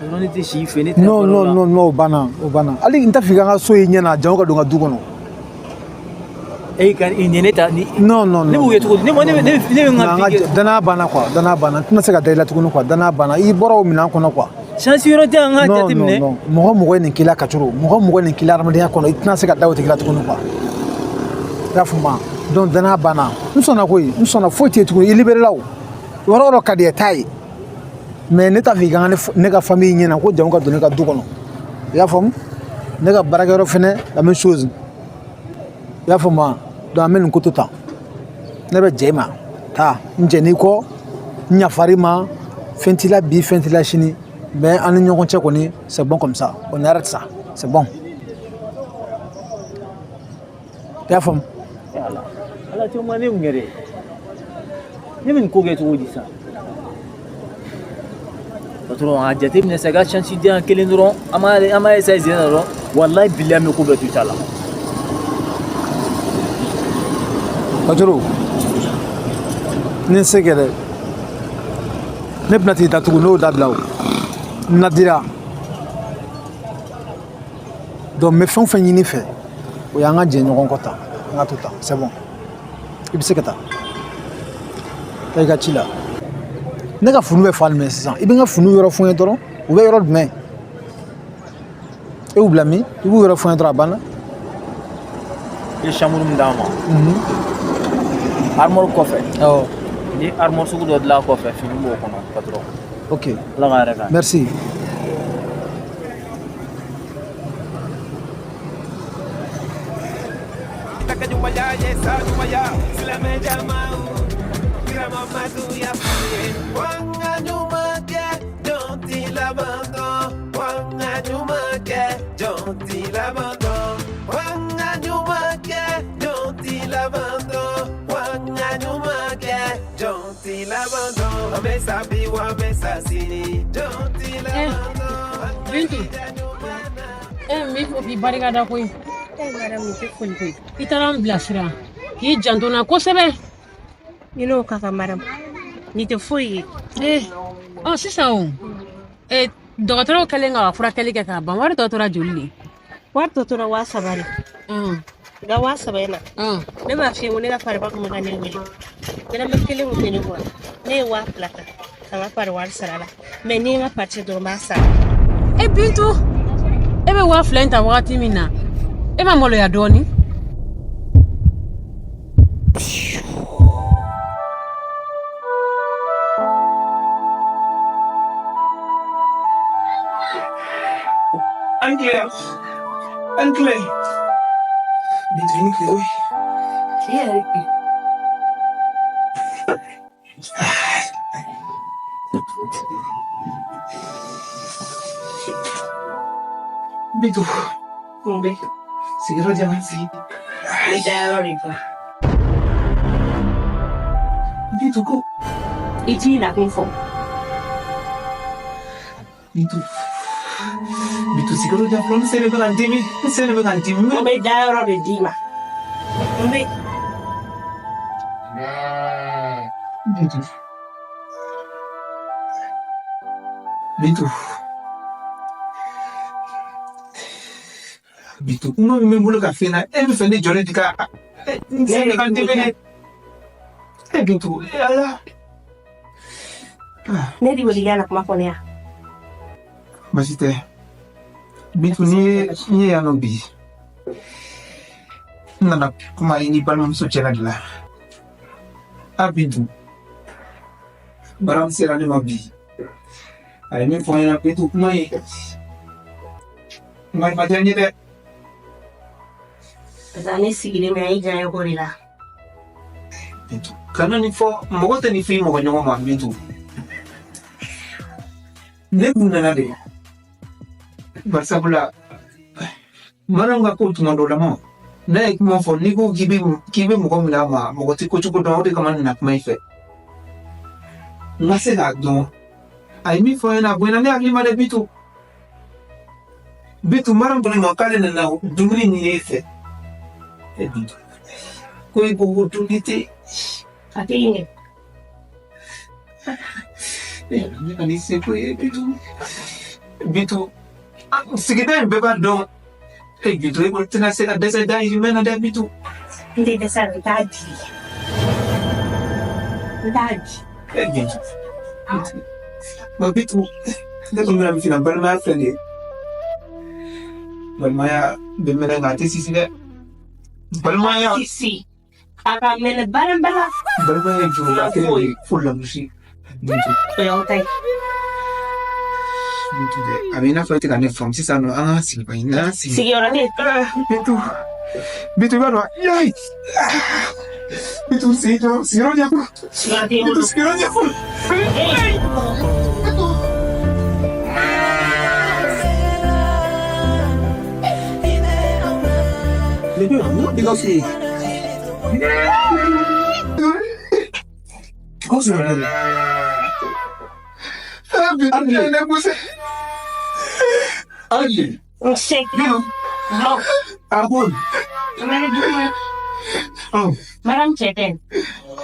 Ne tɛ si fɛ, ne tɛ. Non, non, non, non, o banna, o banna. Hali n t'a fɛ i ka n ka so ye ɲɛ na, jango ka don n ka du kɔnɔ. E ka nin ne ta ni. Non, non, non. Ne b'u ye cogo di? Ne ne ne ne bɛ n ka vie kɛ. Danaya banna quoi, danaya banna. N tɛna se ka da i la tuguni quoi, danaya banna. I bɔra o minɛn kɔnɔ quoi. Chance yɔrɔ tɛ an ka jateminɛ. Non, non, mɔgɔ mɔgɔ ye nin k'i la Kacoro, mɔgɔ mɔgɔ ye nin k'i la adamadenya kɔnɔ, i tɛna se ka da o tigi la tuguni quoi. I y'a faamu wa? Donc danaya banna. N sɔnna koyi, n sɔnna, foyi tɛ yen tuguni, i libéré la o. Yɔrɔ o yɔrɔ ka di i ye, taa yen. Mais ne t'a fɛ i ka ne ka famille ɲɛna ko jango ka don ne ka du kɔnɔ. I y'a faamu? Ne ka baarakɛyɔrɔ fɛnɛ, la même chose. I y'a faamu wa? Donc an bɛ nin ko to tan. Ne bɛ jɛ i ma, taa n jɛn'i kɔ, n yafar'i ma, fɛn t'i la bi, fɛn t'i la sini, mais an ni ɲɔgɔn cɛ kɔni, c'est bon comme ça, on arrête ça, c'est bon. I y'a faamu? Ala, Ala tɛ ma ne kun kɛ dɛ. Ne bɛ nin ko kɛ cogo di sisan? Patron, a jateminɛ sa, i ka chance di yan kelen dɔrɔn, an b'a essayer sen na dɔrɔn, walayi bilayi an bɛ ko bɛɛ to i ta la. Patron, ni n se kɛ dɛ, ne bɛna t'i datugu, n'o dabila o, n nadira. Donc n bɛ fɛn o fɛn ɲini fɛ, o y'an ka jɛ ɲɔgɔn kɔ tan, an ka to tan, c'est bon. I bɛ se ka taa, taa i ka ci la. Ne ka funu bɛ fan jumɛn sisan? I bɛ n ka funu yɔrɔ fɔ n ye dɔrɔn, u bɛ yɔrɔ jumɛn? E y'u bila min? I b'u yɔrɔ fɔ n ye dɔrɔn, a banna. I ye chambre min d'an ma, armoire kɔfɛ. Awɔ. Ni armoire sugu dɔ dilan kɔfɛ, fini b'o kɔnɔ patron. Ok. Ala ka hɛrɛ k'an ye. Merci. Bintu, n b'i fo k'i barika da koyi. I taara n bilasira k'i janto n na kosɛbɛ. I n'o ka kan maramu, nin tɛ foyi ye. Ɔ sisan o, dɔgɔtɔrɔw kɛlen ka furakɛli kɛ k'a ban, wari tɔ tora joli de? Wari tɔ tora 3000 de. Nka 3000 in na, ne b'a f'i ye ko ne ka pariba tun bɛ ka ne wele, dɔrɔmɛ kelen tun tɛ ne bolo, ne ye 2000 ta ka n ka pari wari sara la, mais ni n ka parti dɔrɔn n b'a sara. E Bintu, e bɛ 2000 in ta wagati min na, e ma maloya dɔɔnin? An tile, an tile. Bintu, i ni tile koyi. I yɛrɛ bi. Bintu. Mun bɛ? Sigiyɔrɔ di yan ka n sigi. Ne dayɔrɔ de fa. Bintu ko. I t'i nakun fɔ. Bintu. Bintu, sigiyɔrɔ di yan fɔlɔ, n sen de bɛ ka n dimi. N sen de bɛ ka n dimi. N bɛ dayɔrɔ de d'i ma. N bɛ. Bintu. Bintu. Bintu, kuma min bɛ n bolo ka f'i ɲɛna, e bɛ fɛ ne jɔlen de ka n sen bɛ ka n dimi dɛ. E Bintu, e Ala. Ne de wele i ka na kuma fɔ ne ya. Baasi tɛ. Bintu, n'i ye n ye yan nɔ bi, n nana kuma i ni balimamuso cɛla de la. A Bintu, Maram sera ne ma bi. A ye min fɔ n ɲɛna Bintu, kuma in kuma in ma diya n ye dɛ. Parce que ne sigilen bɛ yan i diya ko de la. Bintu, kana nin fɔ, mɔgɔ tɛ nin fɔ i mɔgɔ ɲɔgɔn ma Bintu. Ne kun nana de barisabula Maram ka ko tuma dɔ la ma n'a ye kuma fɔ n'i ko k'i bɛ mɔgɔ minɛ a ma mɔgɔ tɛ ko cogo dɔn o de kama n nana kuma i fɛ n ka se k'a dɔn a ye min fɔ n ɲɛna a bonyana ne hakili ma dɛ Bintu. Bintu, Maram ko ne ma k'ale nana dumuni ɲini e fɛ. E Bintu, ko e ko ko dumuni tɛ yen. A tɛ yen dɛ. Ne ka nin seko ye Bintu. Bintu, sigida in bɛɛ b'a dɔn. E Bintu, e kɔni tɛna se ka dɛsɛ dahirimɛ na dɛ Bintu. N tɛ dɛsɛ n t'a di. N t'a di. E Bintu. Bintu, ne kɔni bɛna min f'i ɲɛna, balimaya filɛ nin ye. Balimaya bɛ mɛnɛ nka a tɛ sisi dɛ. Balimaya. Sisi. A ka mɛnɛ baara. Balimaya ye juruba kelen de ye fo lagosi. Bintu. O y'aw ta ye. Bintu dɛ, a bɛ i n'a fɔ e tɛ ka ne faamu sisan nɔ, an ka sigi ba in n'an sigi. Sigiyɔrɔ tɛ yen. Bintu, Bintu i b'a dɔn, yayi. Bintu sigiyɔrɔ sigiyɔrɔ di yan fɔlɔ. Sigiyɔrɔ tɛ yen. Bintu sigiyɔrɔ di yan fɔlɔ. Bintu. Gawusu yɛrɛ de. Bintu ne poussé. Ayi. N se. Bintu. A ko. Maram cɛ tɛ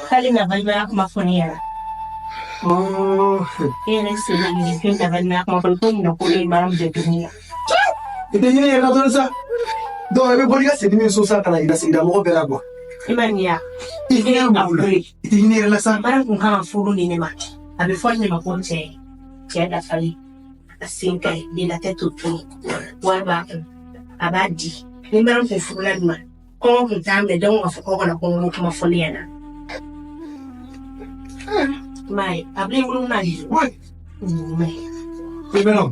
k'ale na balimaya kuma fɔ ne ɲɛna. E yɛrɛ sen na nin fɛn na balimaya kuma fɔ ko mun na ko ne ye Maram jɛ dumuni na. I tɛ hinɛ i yɛrɛ la dɔɔnin sa. Donc i bɛ bɔ n'i ka sendimi ye so sa ka na yira sigida mɔgɔ bɛɛ la quoi. I ma nin ya. I hinɛ mɔgɔw la. I tɛ hinɛ i yɛrɛ la sa. Maram kun kan ka furu nin ne ma. A bɛ fɔ ne ma ko cɛ cɛ dafalen. A sen ka ɲi de la tête au pied. Wari b'a kun. A b'a di. Ni Maram kun furula nin ma, kɔngɔ kun t'a minɛ donc ka fɔ kɔngɔ kana kɔngɔ kuma fɔ ne ɲɛna. I m'a ye a bɛ wolo na de. I m'a ye. I bɛ nɔ.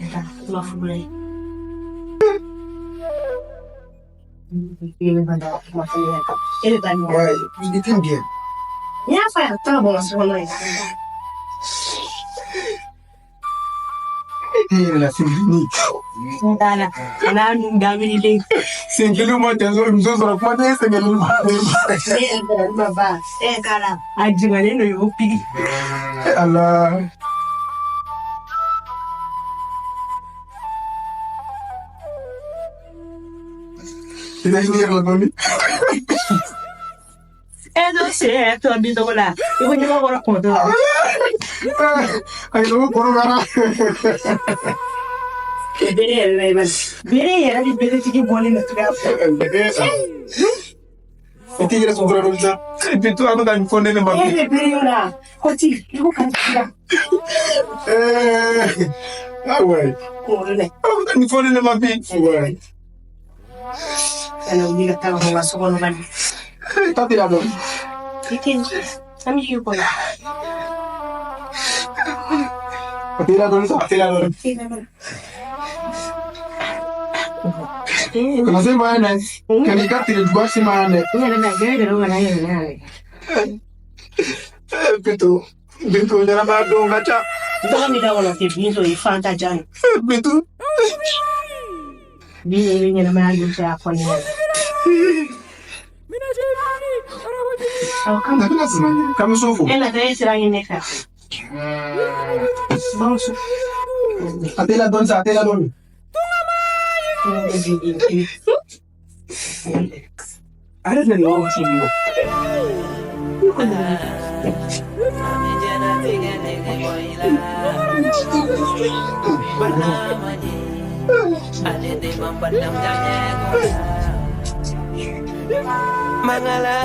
I ma furu la ye. E bɛ taa nin Ouais, il était bien. N y'a fɔ a ye a tɛ ka bɔ n ka so kɔnɔ yen. E yɛrɛ la sen ni. N t'a la. A n'a nun daminilen. Sen kelen ma cɛ sɔrɔ muso sɔrɔ kuma tɛ e sen kelen ma. Ne yɛrɛ ma ba e k'a la a jigalen don y'o pigi. Ala. I tɛ hinɛ i yɛrɛ la dɔɔnin. E t'o sen yɛrɛ tɔ bin cogo la i ko ɲɛma kɔrɔ kɔntɔ la. A yɛrɛ ko kɔnɔbara. Bere yɛrɛ la i b'a bere yɛrɛ ni beretigi bɔlen don cogoya min. I t'i yɛrɛ sutura dɔɔnin sa. Bintu, a bɛ ka nin fɔ ne de ma E bi. bɛ bere yɔrɔ la kɔti i ko ka ci la. Ah ouais. Kunkolo dɛ. A bɛ ka nin fɔ ne de ma bi. Ouais. Kana wuli ka taa ka bɔ n ka so kɔnɔ bani. Ta tɛ dɔn. I tɛ an bɛ yiri kɔnɔ. A tɛ dɔɔnin sa, a tɛ dɔɔnin. Kana se ma yan dɛ. Kan'i ka tere juguya se ma yan dɛ. N yɛrɛ na gɛrɛ gɛrɛ kana n yɛrɛ na yɛrɛ. Bintu, Bintu ɲɛnamaya don ka ca. Tɔgɔ min da kɔnɔ tɛ Bintu ye Fanta Jan ye. Bintu. Bi ye ɲɛnamaya don cɛ a fɔ ne ɲɛna. Awɔ, A bɛna siran ɲɛ. K'an bɛ so fo. E natɔ e sira ɲini ne fɛ. Bamuso. A tɛ la dɔɔni sa, a tɛ la dɔɔni. A yɛrɛ tɛna nin yɔrɔ ci bi o. Mangala,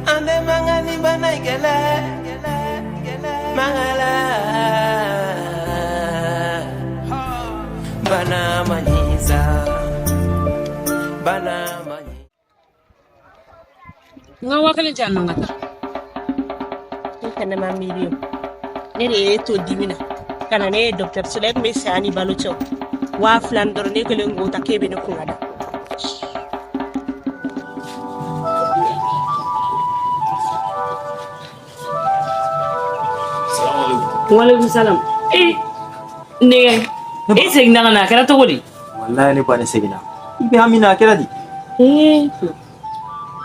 ande mangani bana ikele, mangala, bana manyiza, bana manyiza. N ka 5000 di yan nɔ n ka taa. Ne fɛnɛ ma miiri o. Ne de ye to dimi na ka na ne ye dɔgɔtɔrɔso la, e tun bɛ saya ni balo cɛ o. 2000 ni dɔrɔn ne kɛlen k'o ta k'e bɛ ne kun ka da. Walekum salam. E nɛgɛ, e seginna ka na, a kɛra cogo di? Wallahi ne ba, ne seginna. I bɛ hami na, a kɛra di? Ee,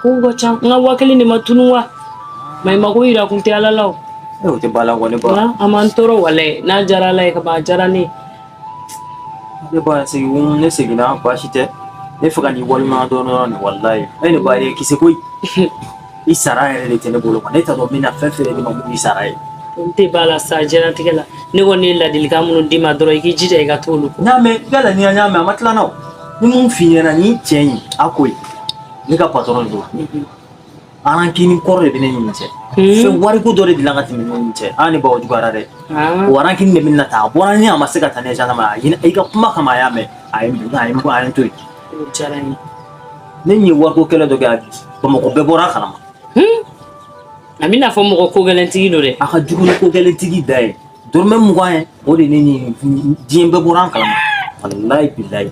kow ka ca. N ka 5000 de ma tunu wa? Maɲumako yira kun tɛ Ala la o. E, o tɛ ba la kɔ ne ba. Nka a ma n tɔɔrɔ walayi, n'a diyara Ala ye ka ban, a diyara ne ye. Ne ba segin, ne seginna, baasi tɛ. Ne fɛ ka n'i waleɲuman dɔn dɔrɔn de walayi. E ne ba ye kisɛ koyi. I sara yɛrɛ de tɛ ne bolo, ne t'a dɔn n bɛna fɛn fɛn de ma mun i sara ye. N tɛ ba la sa diɲɛlatigɛ la. Ne kɔni ye ladilikan minnu d'i ma dɔrɔn, i k'i jija i ka t'olu kɔ. N y'a mɛn, i ka ladilikan n y'a mɛn, a ma tila n na o. Ni mun f'i ɲɛna ni cɛ in a ko ye, ne ka patɔrɔn de don. Rancune kɔrɔ de bɛ ne ni nin cɛ. Fɛn wariko dɔ de dilan ka tɛmɛ ne ni cɛ. Aa ne ba, o juguyara dɛ. O rancune de bɛna ta, a bɔra ni a ma se ka taa ne gendarme a ɲinɛ i ka kuma kama, a y'a mɛn, a ye n a ye n a ye n to yen. O diyara n ye. Ne ye wariko kɛlɛ dɔ kɛ, a Bamakɔ bɛɛ bɔra a kalama. A bɛna fɔ mɔgɔ ko gɛlɛntigi don dɛ. A ka jugu ni ko gɛlɛntigi da ye. Dɔrɔmɛ 20 ye, o de ne ni diɲɛ bɛɛ bɔra an kalama. Walayi bilayi.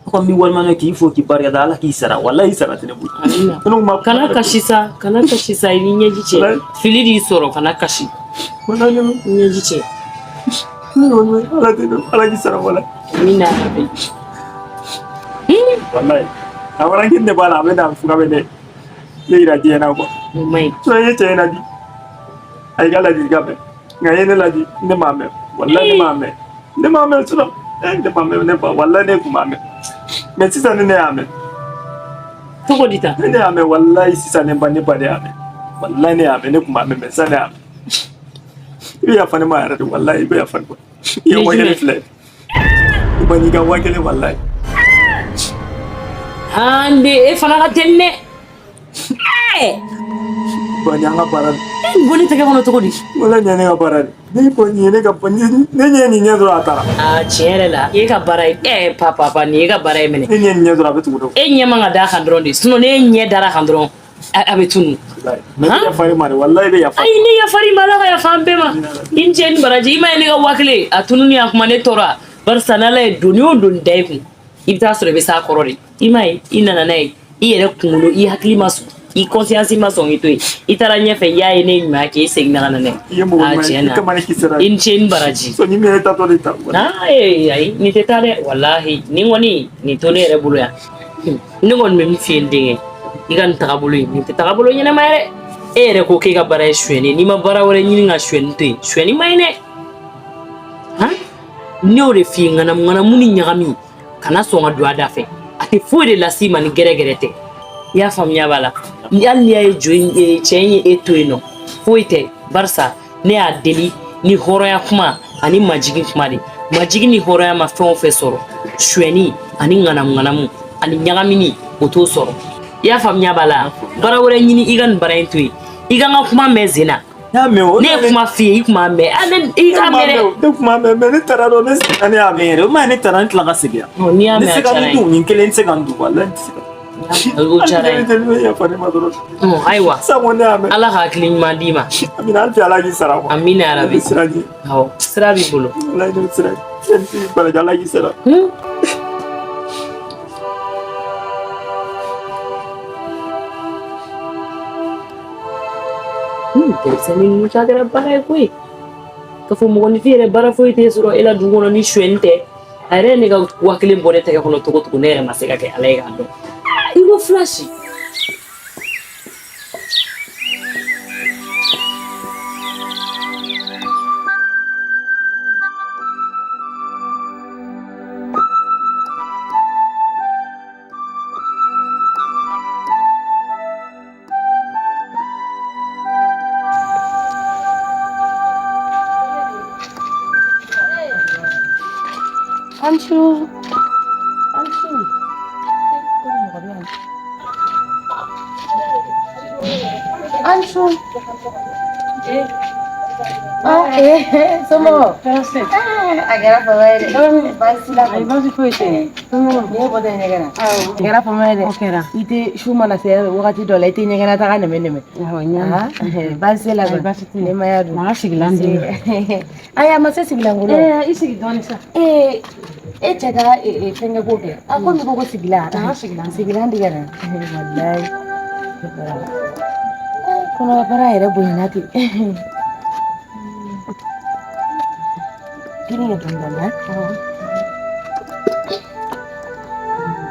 Ne kɔni b'i waleɲuman k'i fo k'i barika da, Ala k'i sara, walayi i sara tɛ ne bolo. Kana kasi sa, kana kasi sa, i b'i ɲɛji cɛ. Fili de y'i sɔrɔ, kana kasi. I ɲɛji cɛ. Ala tɛ Ala k'i sara walayi. Amina yarabi. Walayi. A rancune de b'a la, a bɛ na fuga bɛ ne yira diɲɛ na quoi. O man ɲi. Sinon i ye cɛ in ladi. A y'i ka ladilikan mɛn. Nka i ye ne ladi, ne m'a mɛn. Walayi ne m'a mɛn. Ne m'a mɛn sinon. Ne m'a mɛn ne ba, walayi ne tun m'a mɛn. Mais sisan ni ne y'a mɛn. Cogo di tan? Ne y'a mɛn walayi sisan ne ba de y'a mɛn. Walayi ne y'a mɛn, ne tun m'a mɛn mais sisan ne y'a mɛn. I bɛ yafa ne ma yɛrɛ de, walayi i bɛ yafa ne ma. I ye 5000 filɛ. I ma n'i ka 5000 walayi. An de, e fana ka teli dɛ. Ba nin y'an ka baara de. E nin bɔ ne tɛgɛ kɔnɔ cogo di? Walayi nin ye ne ka baara de. Ne ko nin ye ne ka ne ɲɛ nin ɲɛ dɔrɔn a taara. Aa tiɲɛ yɛrɛ la, e ka baara ye pa pa pa nin ye ka baara ye minɛ. Ne ɲɛ nin ɲɛ dɔrɔn a bɛ tugu dɛ. E ɲɛ man ka d'a kan dɔrɔn de, sinon ne ɲɛ dara kan dɔrɔn a bɛ tunu. Mais i bɛ yafa ne ma dɛ, walayi i bɛ yafa. Ayi, ne yafar'i ma, Ala ka yafa an bɛɛ ma. I ni ce ni baraji, i ma ye ne ka 5000 a tununi a kuma ne tɔɔrɔ, barisa n'Ala ye doni o doni da i kun, i bɛ taa sɔrɔ i bɛ s'a kɔrɔ de. I ma ye i nana n'a ye, i yɛrɛ kunkolo, i hakili ma sɔn, i conscience ma sɔn k'i to yen, i taara ɲɛfɛ, i y'a ye ne ye ɲuman kɛ, i seginna ka na n'a ye. I ye mɔgɔ ɲuman ye, i kama ne kisira. I ni ce ni baraji. So ni min ye tatɔ de ta. Aa ee ayi, nin tɛ taa dɛ, walahi nin kɔni nin to ne yɛrɛ bolo yan. Ne kɔni bɛ min f'i ye n denkɛ, i ka nin tagabolo in, nin tɛ tagabolo ɲɛnama ye dɛ. E yɛrɛ ko k'e ka baara ye sonyɛni, n'i ma baara wɛrɛ ɲini ka sonyɛni to yen, sonyɛni man ɲi dɛ. Han, ne y'o de f'i ye, ŋanamu ŋanamu ni ɲagami, kana sɔn ka don a da fɛ, a tɛ foyi de las'i ma ni gɛrɛgɛrɛ tɛ. I y'a faamuya b'a la? Hali n'i y'a ye jo in cɛ in ye e to yen nɔ, foyi tɛ, barisa ne y'a deli ni hɔrɔnya kuma ani majigin kuma de. Majigin ni hɔrɔnya ma fɛn o fɛn sɔrɔ, sonyɛni ani ŋanamu ŋanamu ani ɲagamini, o t'o sɔrɔ. I y'a faamuya b'a la? Baara wɛrɛ ɲini, i ka nin baara in to yen. I ka n ka kuma mɛn sen na. Ne ye kuma f'i ye, i kun m'a mɛn. I k'a mɛn dɛ. Ne kun m'a mɛn, mais ne taara dɔrɔn, ne seginna, ne y'a mɛn yɛrɛ. O ma ye, ne taara, ne tila ka segin yan. N'i y'a Ne mɛn, a se ka diyara n n ye. dun, nin kelen tɛ se ka n dun, walayi n tɛ se ka. O diyara n ye. Ne bɛ yafa ne ma dɔrɔn. Ayiwa. Sisan kɔni ne y'a mɛn. Ala ka hakili ɲuman d'i ma. Amina, hali bi Ala k'i sara quoi. Amina yarabi. Ne bɛ siran ɲɛ. Awɔ, sira b'i bolo. Walayi ne bɛ siran ɲɛ. Baraji, Ala k'i sara. Denmisɛnnin ninnu ta kɛra baara ye koyi. K'a fɔ mɔgɔninfin yɛrɛ baara foyi t'e sɔrɔ e la dugu kɔnɔ ni sonyɛni tɛ. A yɛrɛ ye ne ka 1000 bɔ ne tɛgɛ kɔnɔ cogo cogo, ne yɛrɛ ma se ka kɛ Ala ye k'a dɔn. I ko filasi. Ansu. Ansu. Ansu. Ah, somɔgɔw? A kɛra fama ye dɛ. Baasi la kɔni. Baasi foyi tɛ yen. N'i ye bɔtɔ ɲɛgɛn na. A kɛra fama ye dɛ. O kɛra. I tɛ su mana se wagati dɔ la i tɛ ɲɛgɛn taga nɛmɛ nɛmɛ. Awɔ, n y'a mɛn. Baasi la kɔni. Baasi tɛ yen. Nɛmaya don. Na sigilan di. Ayi, a ma se sigilan kolo. I sigi dɔɔni sa. E cɛ ka fɛnkɛ ko kɛ. A ko mi ko sigilan. Sigilan. Sigilan di ka na. Walayi. Kɔnɔbara yɛrɛ bonyana ten. Kini kɛ dɔɔni dɔɔni.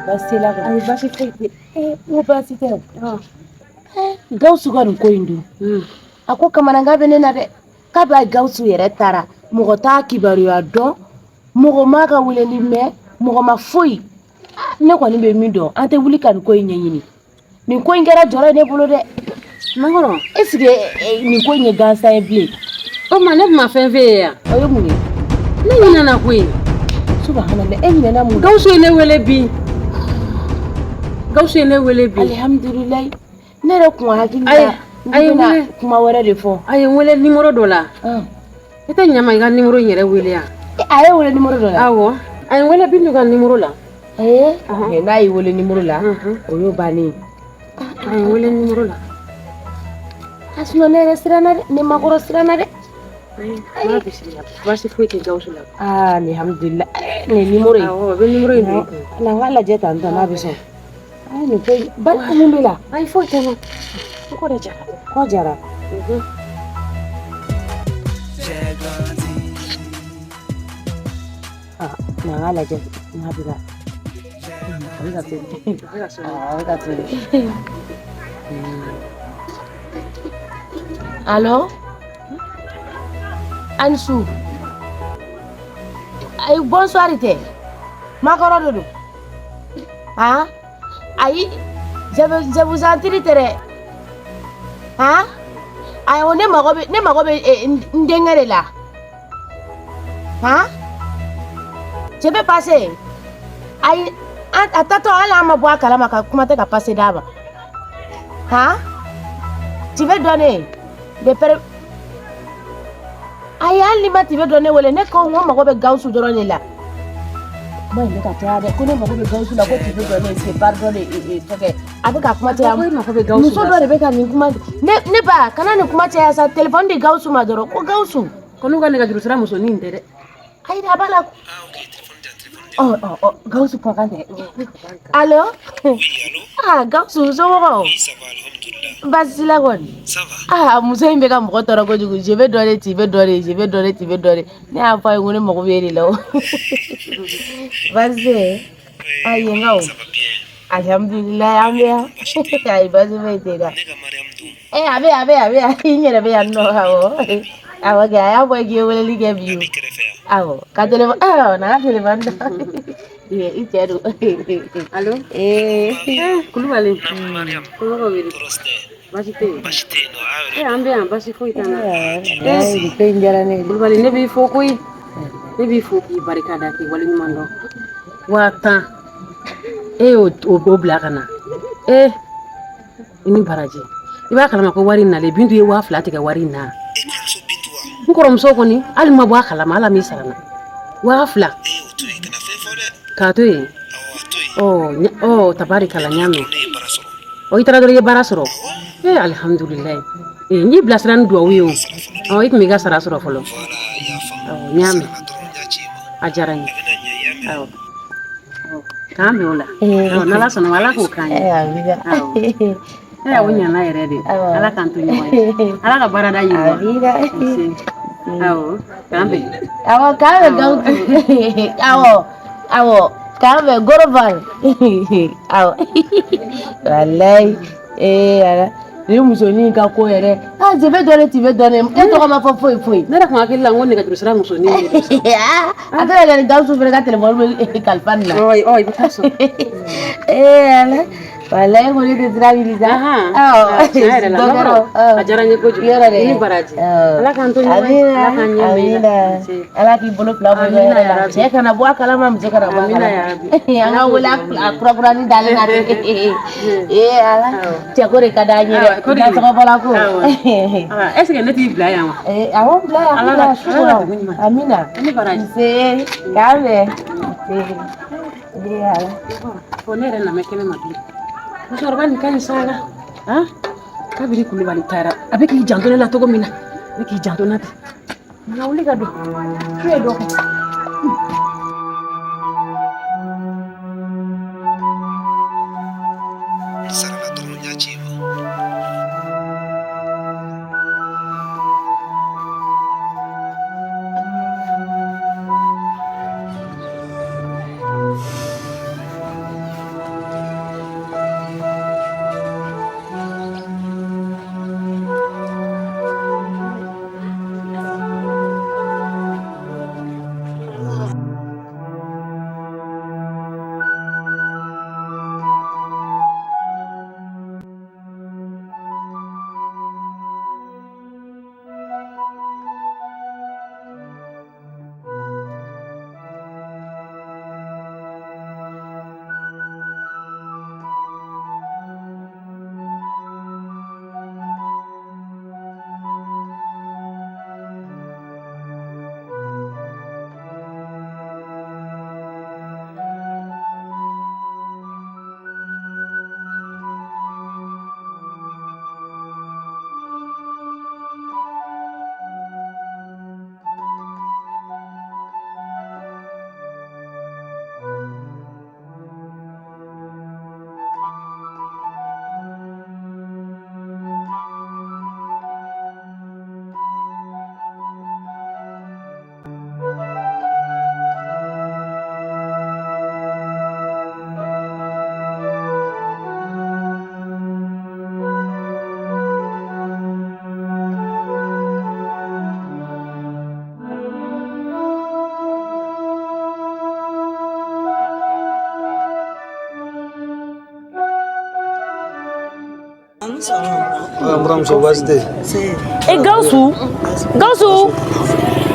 Baasi t'i la kɔni. Ayi, baasi foyi tɛ. N ko baasi tɛ o. Gawusu ka nin ko in dun. A ko kamanagan bɛ ne na dɛ. Kabi Gawusu yɛrɛ taara, mɔgɔ t'a kibaruya dɔn, mɔgɔ m'a ka weleli mɛn, mɔgɔ ma foyi. Ne kɔni bɛ min dɔn, an tɛ wuli ka nin ko in ɲɛɲini. Nin ko in kɛra jɔrɔ ye ne bolo dɛ. Makɔrɔ. Est ce que nin ko in ye gansan ye bilen? O tuma ne tun ma fɛn f'e ye yan. O ye mun ye? Ne ɲinɛna koyi. Subahanala, e ɲinɛna mun na? Gawusu ye ne wele bi. Gawusu ye ne wele bi. Alihamudulilayi. Ne yɛrɛ kun hakili la. A ye wele kuma wɛrɛ de fɔ. A ye n wele nimoro dɔ la. I tɛ ɲa ma i ka nimoro in yɛrɛ wele yan. A ye wele nimoro dɔ la? Awɔ. A ye n wele Bintu ka nimoro la. N'a y'i wele nimoro la, o y'o bannen ye. A ye n wele nimoro la. A sinon ne yɛrɛ siranna dɛ, ne makɔrɔ siranna dɛ. Ayi, bisimila. Baasi foyi tɛ Gawusu la. Aa, alihamudulila. Nin ye nimoro ye. Awɔ, o bɛ nimoro in don i kun. Na n k'a lajɛ tan tɔ n'a bɛ sɔn. Ayi, nin ko in, basi mun b'i la? Ayi, foyi tɛ n na. N kɔ de jara. Kɔ jara. Ah, na n k'a lajɛ n'a bɛ ka. A bɛ ka tobi. A bɛ ka tobi. Allo? Ansu. Ayi, bonsoir tɛ. Makɔrɔ de don. Han? Ayi, je vous en prie tɛ dɛ. Han? Ayi, ne mago bɛ n denkɛ de la. Han? Je vais passer. Ayi, a tatɔ hali an ma bɔ a kalama ka kuma tɛ ka passer d'a ma. Han? Tu veux donner de per. Ayi, hali ni ma tu veux donner wele, ne ko n ko mago bɛ Gawusu dɔrɔn de la. Kuma in bɛ ka caya dɛ, ko ne mago bɛ Gawusu la, ko tu veux donner c'est pardon fɛnkɛ. A bɛ ka kuma caya. Ko e mago bɛ Gawusu Muso la. dɔ de bɛ ka nin kuma. Ne ba, kana nin kuma caya sa, téléphone di Gawusu ma dɔrɔn, ko Gawusu. Ko n'u ka nɛgɛjuru sira musonin tɛ dɛ. Ayi, a b'a la. Ɔ ɔ ɔ Gawusu kumakan tɛ. Allo? Ah, Gawusu, somɔgɔw? Baasi t'i la kɔni? Ah, muso in bɛ ka mɔgɔ tɔɔrɔ kojugu. Je vais donner, tu veux donner, je vais donner, tu veux donner. Ne y'a fɔ a ye ko ne mago bɛ e de la o. Baasi tɛ yen? Ah, yen ka o. Alihamudulilayi, an bɛ yan. Ayi, baasi foyi tɛ n na. A bɛ yan, a bɛ yan, a bɛ yan. N yɛrɛ bɛ yan nɔ, awɔ. Awɔ kɛ, a y'a fɔ k'i ye weleli kɛ bi o. Awɔ, ka téléphone, awɔ, na ka téléphone da. I cɛ don. Allo? Kulubali. Somɔgɔw bɛ di? Baasi tɛ yen. An bɛ yan, baasi foyi t'an na. Nin ko in diyara ne ye. Kulubali, ne b'i fo koyi. Ne b'i fo k'i barika da k'i waleɲuman dɔn. 10 000. E y'o o bila ka na. I ni baraji. I b'a kalama ko wari in nalen, Bintu ye 2000 tigɛ wari in na. N kɔrɔmuso kɔni, hali ma bɔ a kalama, ala m'i sara n na. 2000. K'a to yen. Ɔ, tabarikala, n y'a mɛn. Ɔ, i taara dɔrɔn i ye baara sɔrɔ. Alihamudulilayi. N y'i bilasira ni duwawu ye o. Ɔ, i tun b'i ka sara sɔrɔ fɔlɔ. Awɔ, n y'a mɛn. A diyara n ye. Awɔ. K'an bɛn o la. Awɔ, n'Ala sɔnna ma, Ala k'o k'an ye. Amina. Awɔ. O ɲana yɛrɛ de. Ala k'an to ɲɔgɔn ye. Ala ka baarada yiriwa. Amina. Awɔ, k'an bɛn. Awɔ, k'an bɛn Gawusu. Awɔ, awɔ, k'an bɛn Goroval. Awɔ. Walayi. Ee Ala. Ni musonin ka ko yɛrɛ. Ah, je vais donner, tu veux donner. E tɔgɔ ma fɔ foyi foyi. Ne yɛrɛ kun hakili la n ko nɛgɛjuru sira musonin de don sa. A tɛ yɛrɛ ni Gawusu fɛnɛ ka telefɔni bɛ kalifa nin na. Ɔ, i bɛ taa sɔrɔ. Ee Ala. Walayi kɔni tɛ sira ɲini sa. Awɔ. Tiɲɛ yɛrɛ la, Bakɔrɔ, a diyara n ye kojugu. Yɔrɔ dɛ. I ni baraji. Ala k'an to ɲɔgɔn ye. Ala k'an ɲɛ mɛn i la. Ala k'i bolo fila bɔ Amina ɲɔgɔn ya la. Rabbi. Cɛ kana bɔ a kalama, muso kana bɔ a Amina kalama. ya Rabbi. An ka wele a kurakurani dalen na de. Ee Ala. Cɛ ko de ka d'an ye dɛ. Awɔ, ko de. Nasɔngɔbɔla ko. Awɔ. Est ce que ne t'i bila yan wa? Ee awɔ, n bila yan. Ala N ka bila su Ala ka kɔnɔ. dugu ɲuman. Amina. I ni baraji. Nse. K'an bɛn. Nse. Ee Ala. Fɔ ne yɛrɛ nana kɛnɛ ma bilen. Musokɔrɔba nin ka ɲi sa la. Han? Kabini Kulubali taara, a bɛ k'i janto ne la cogo min na, a bɛ k'i janto n na ten. N ka wuli ka don. Su ye dɔ kɛ. Sarala dɔrɔn n y'a ci ma. N buramuso, baasi tɛ yen. E Gawusu, Gawusu,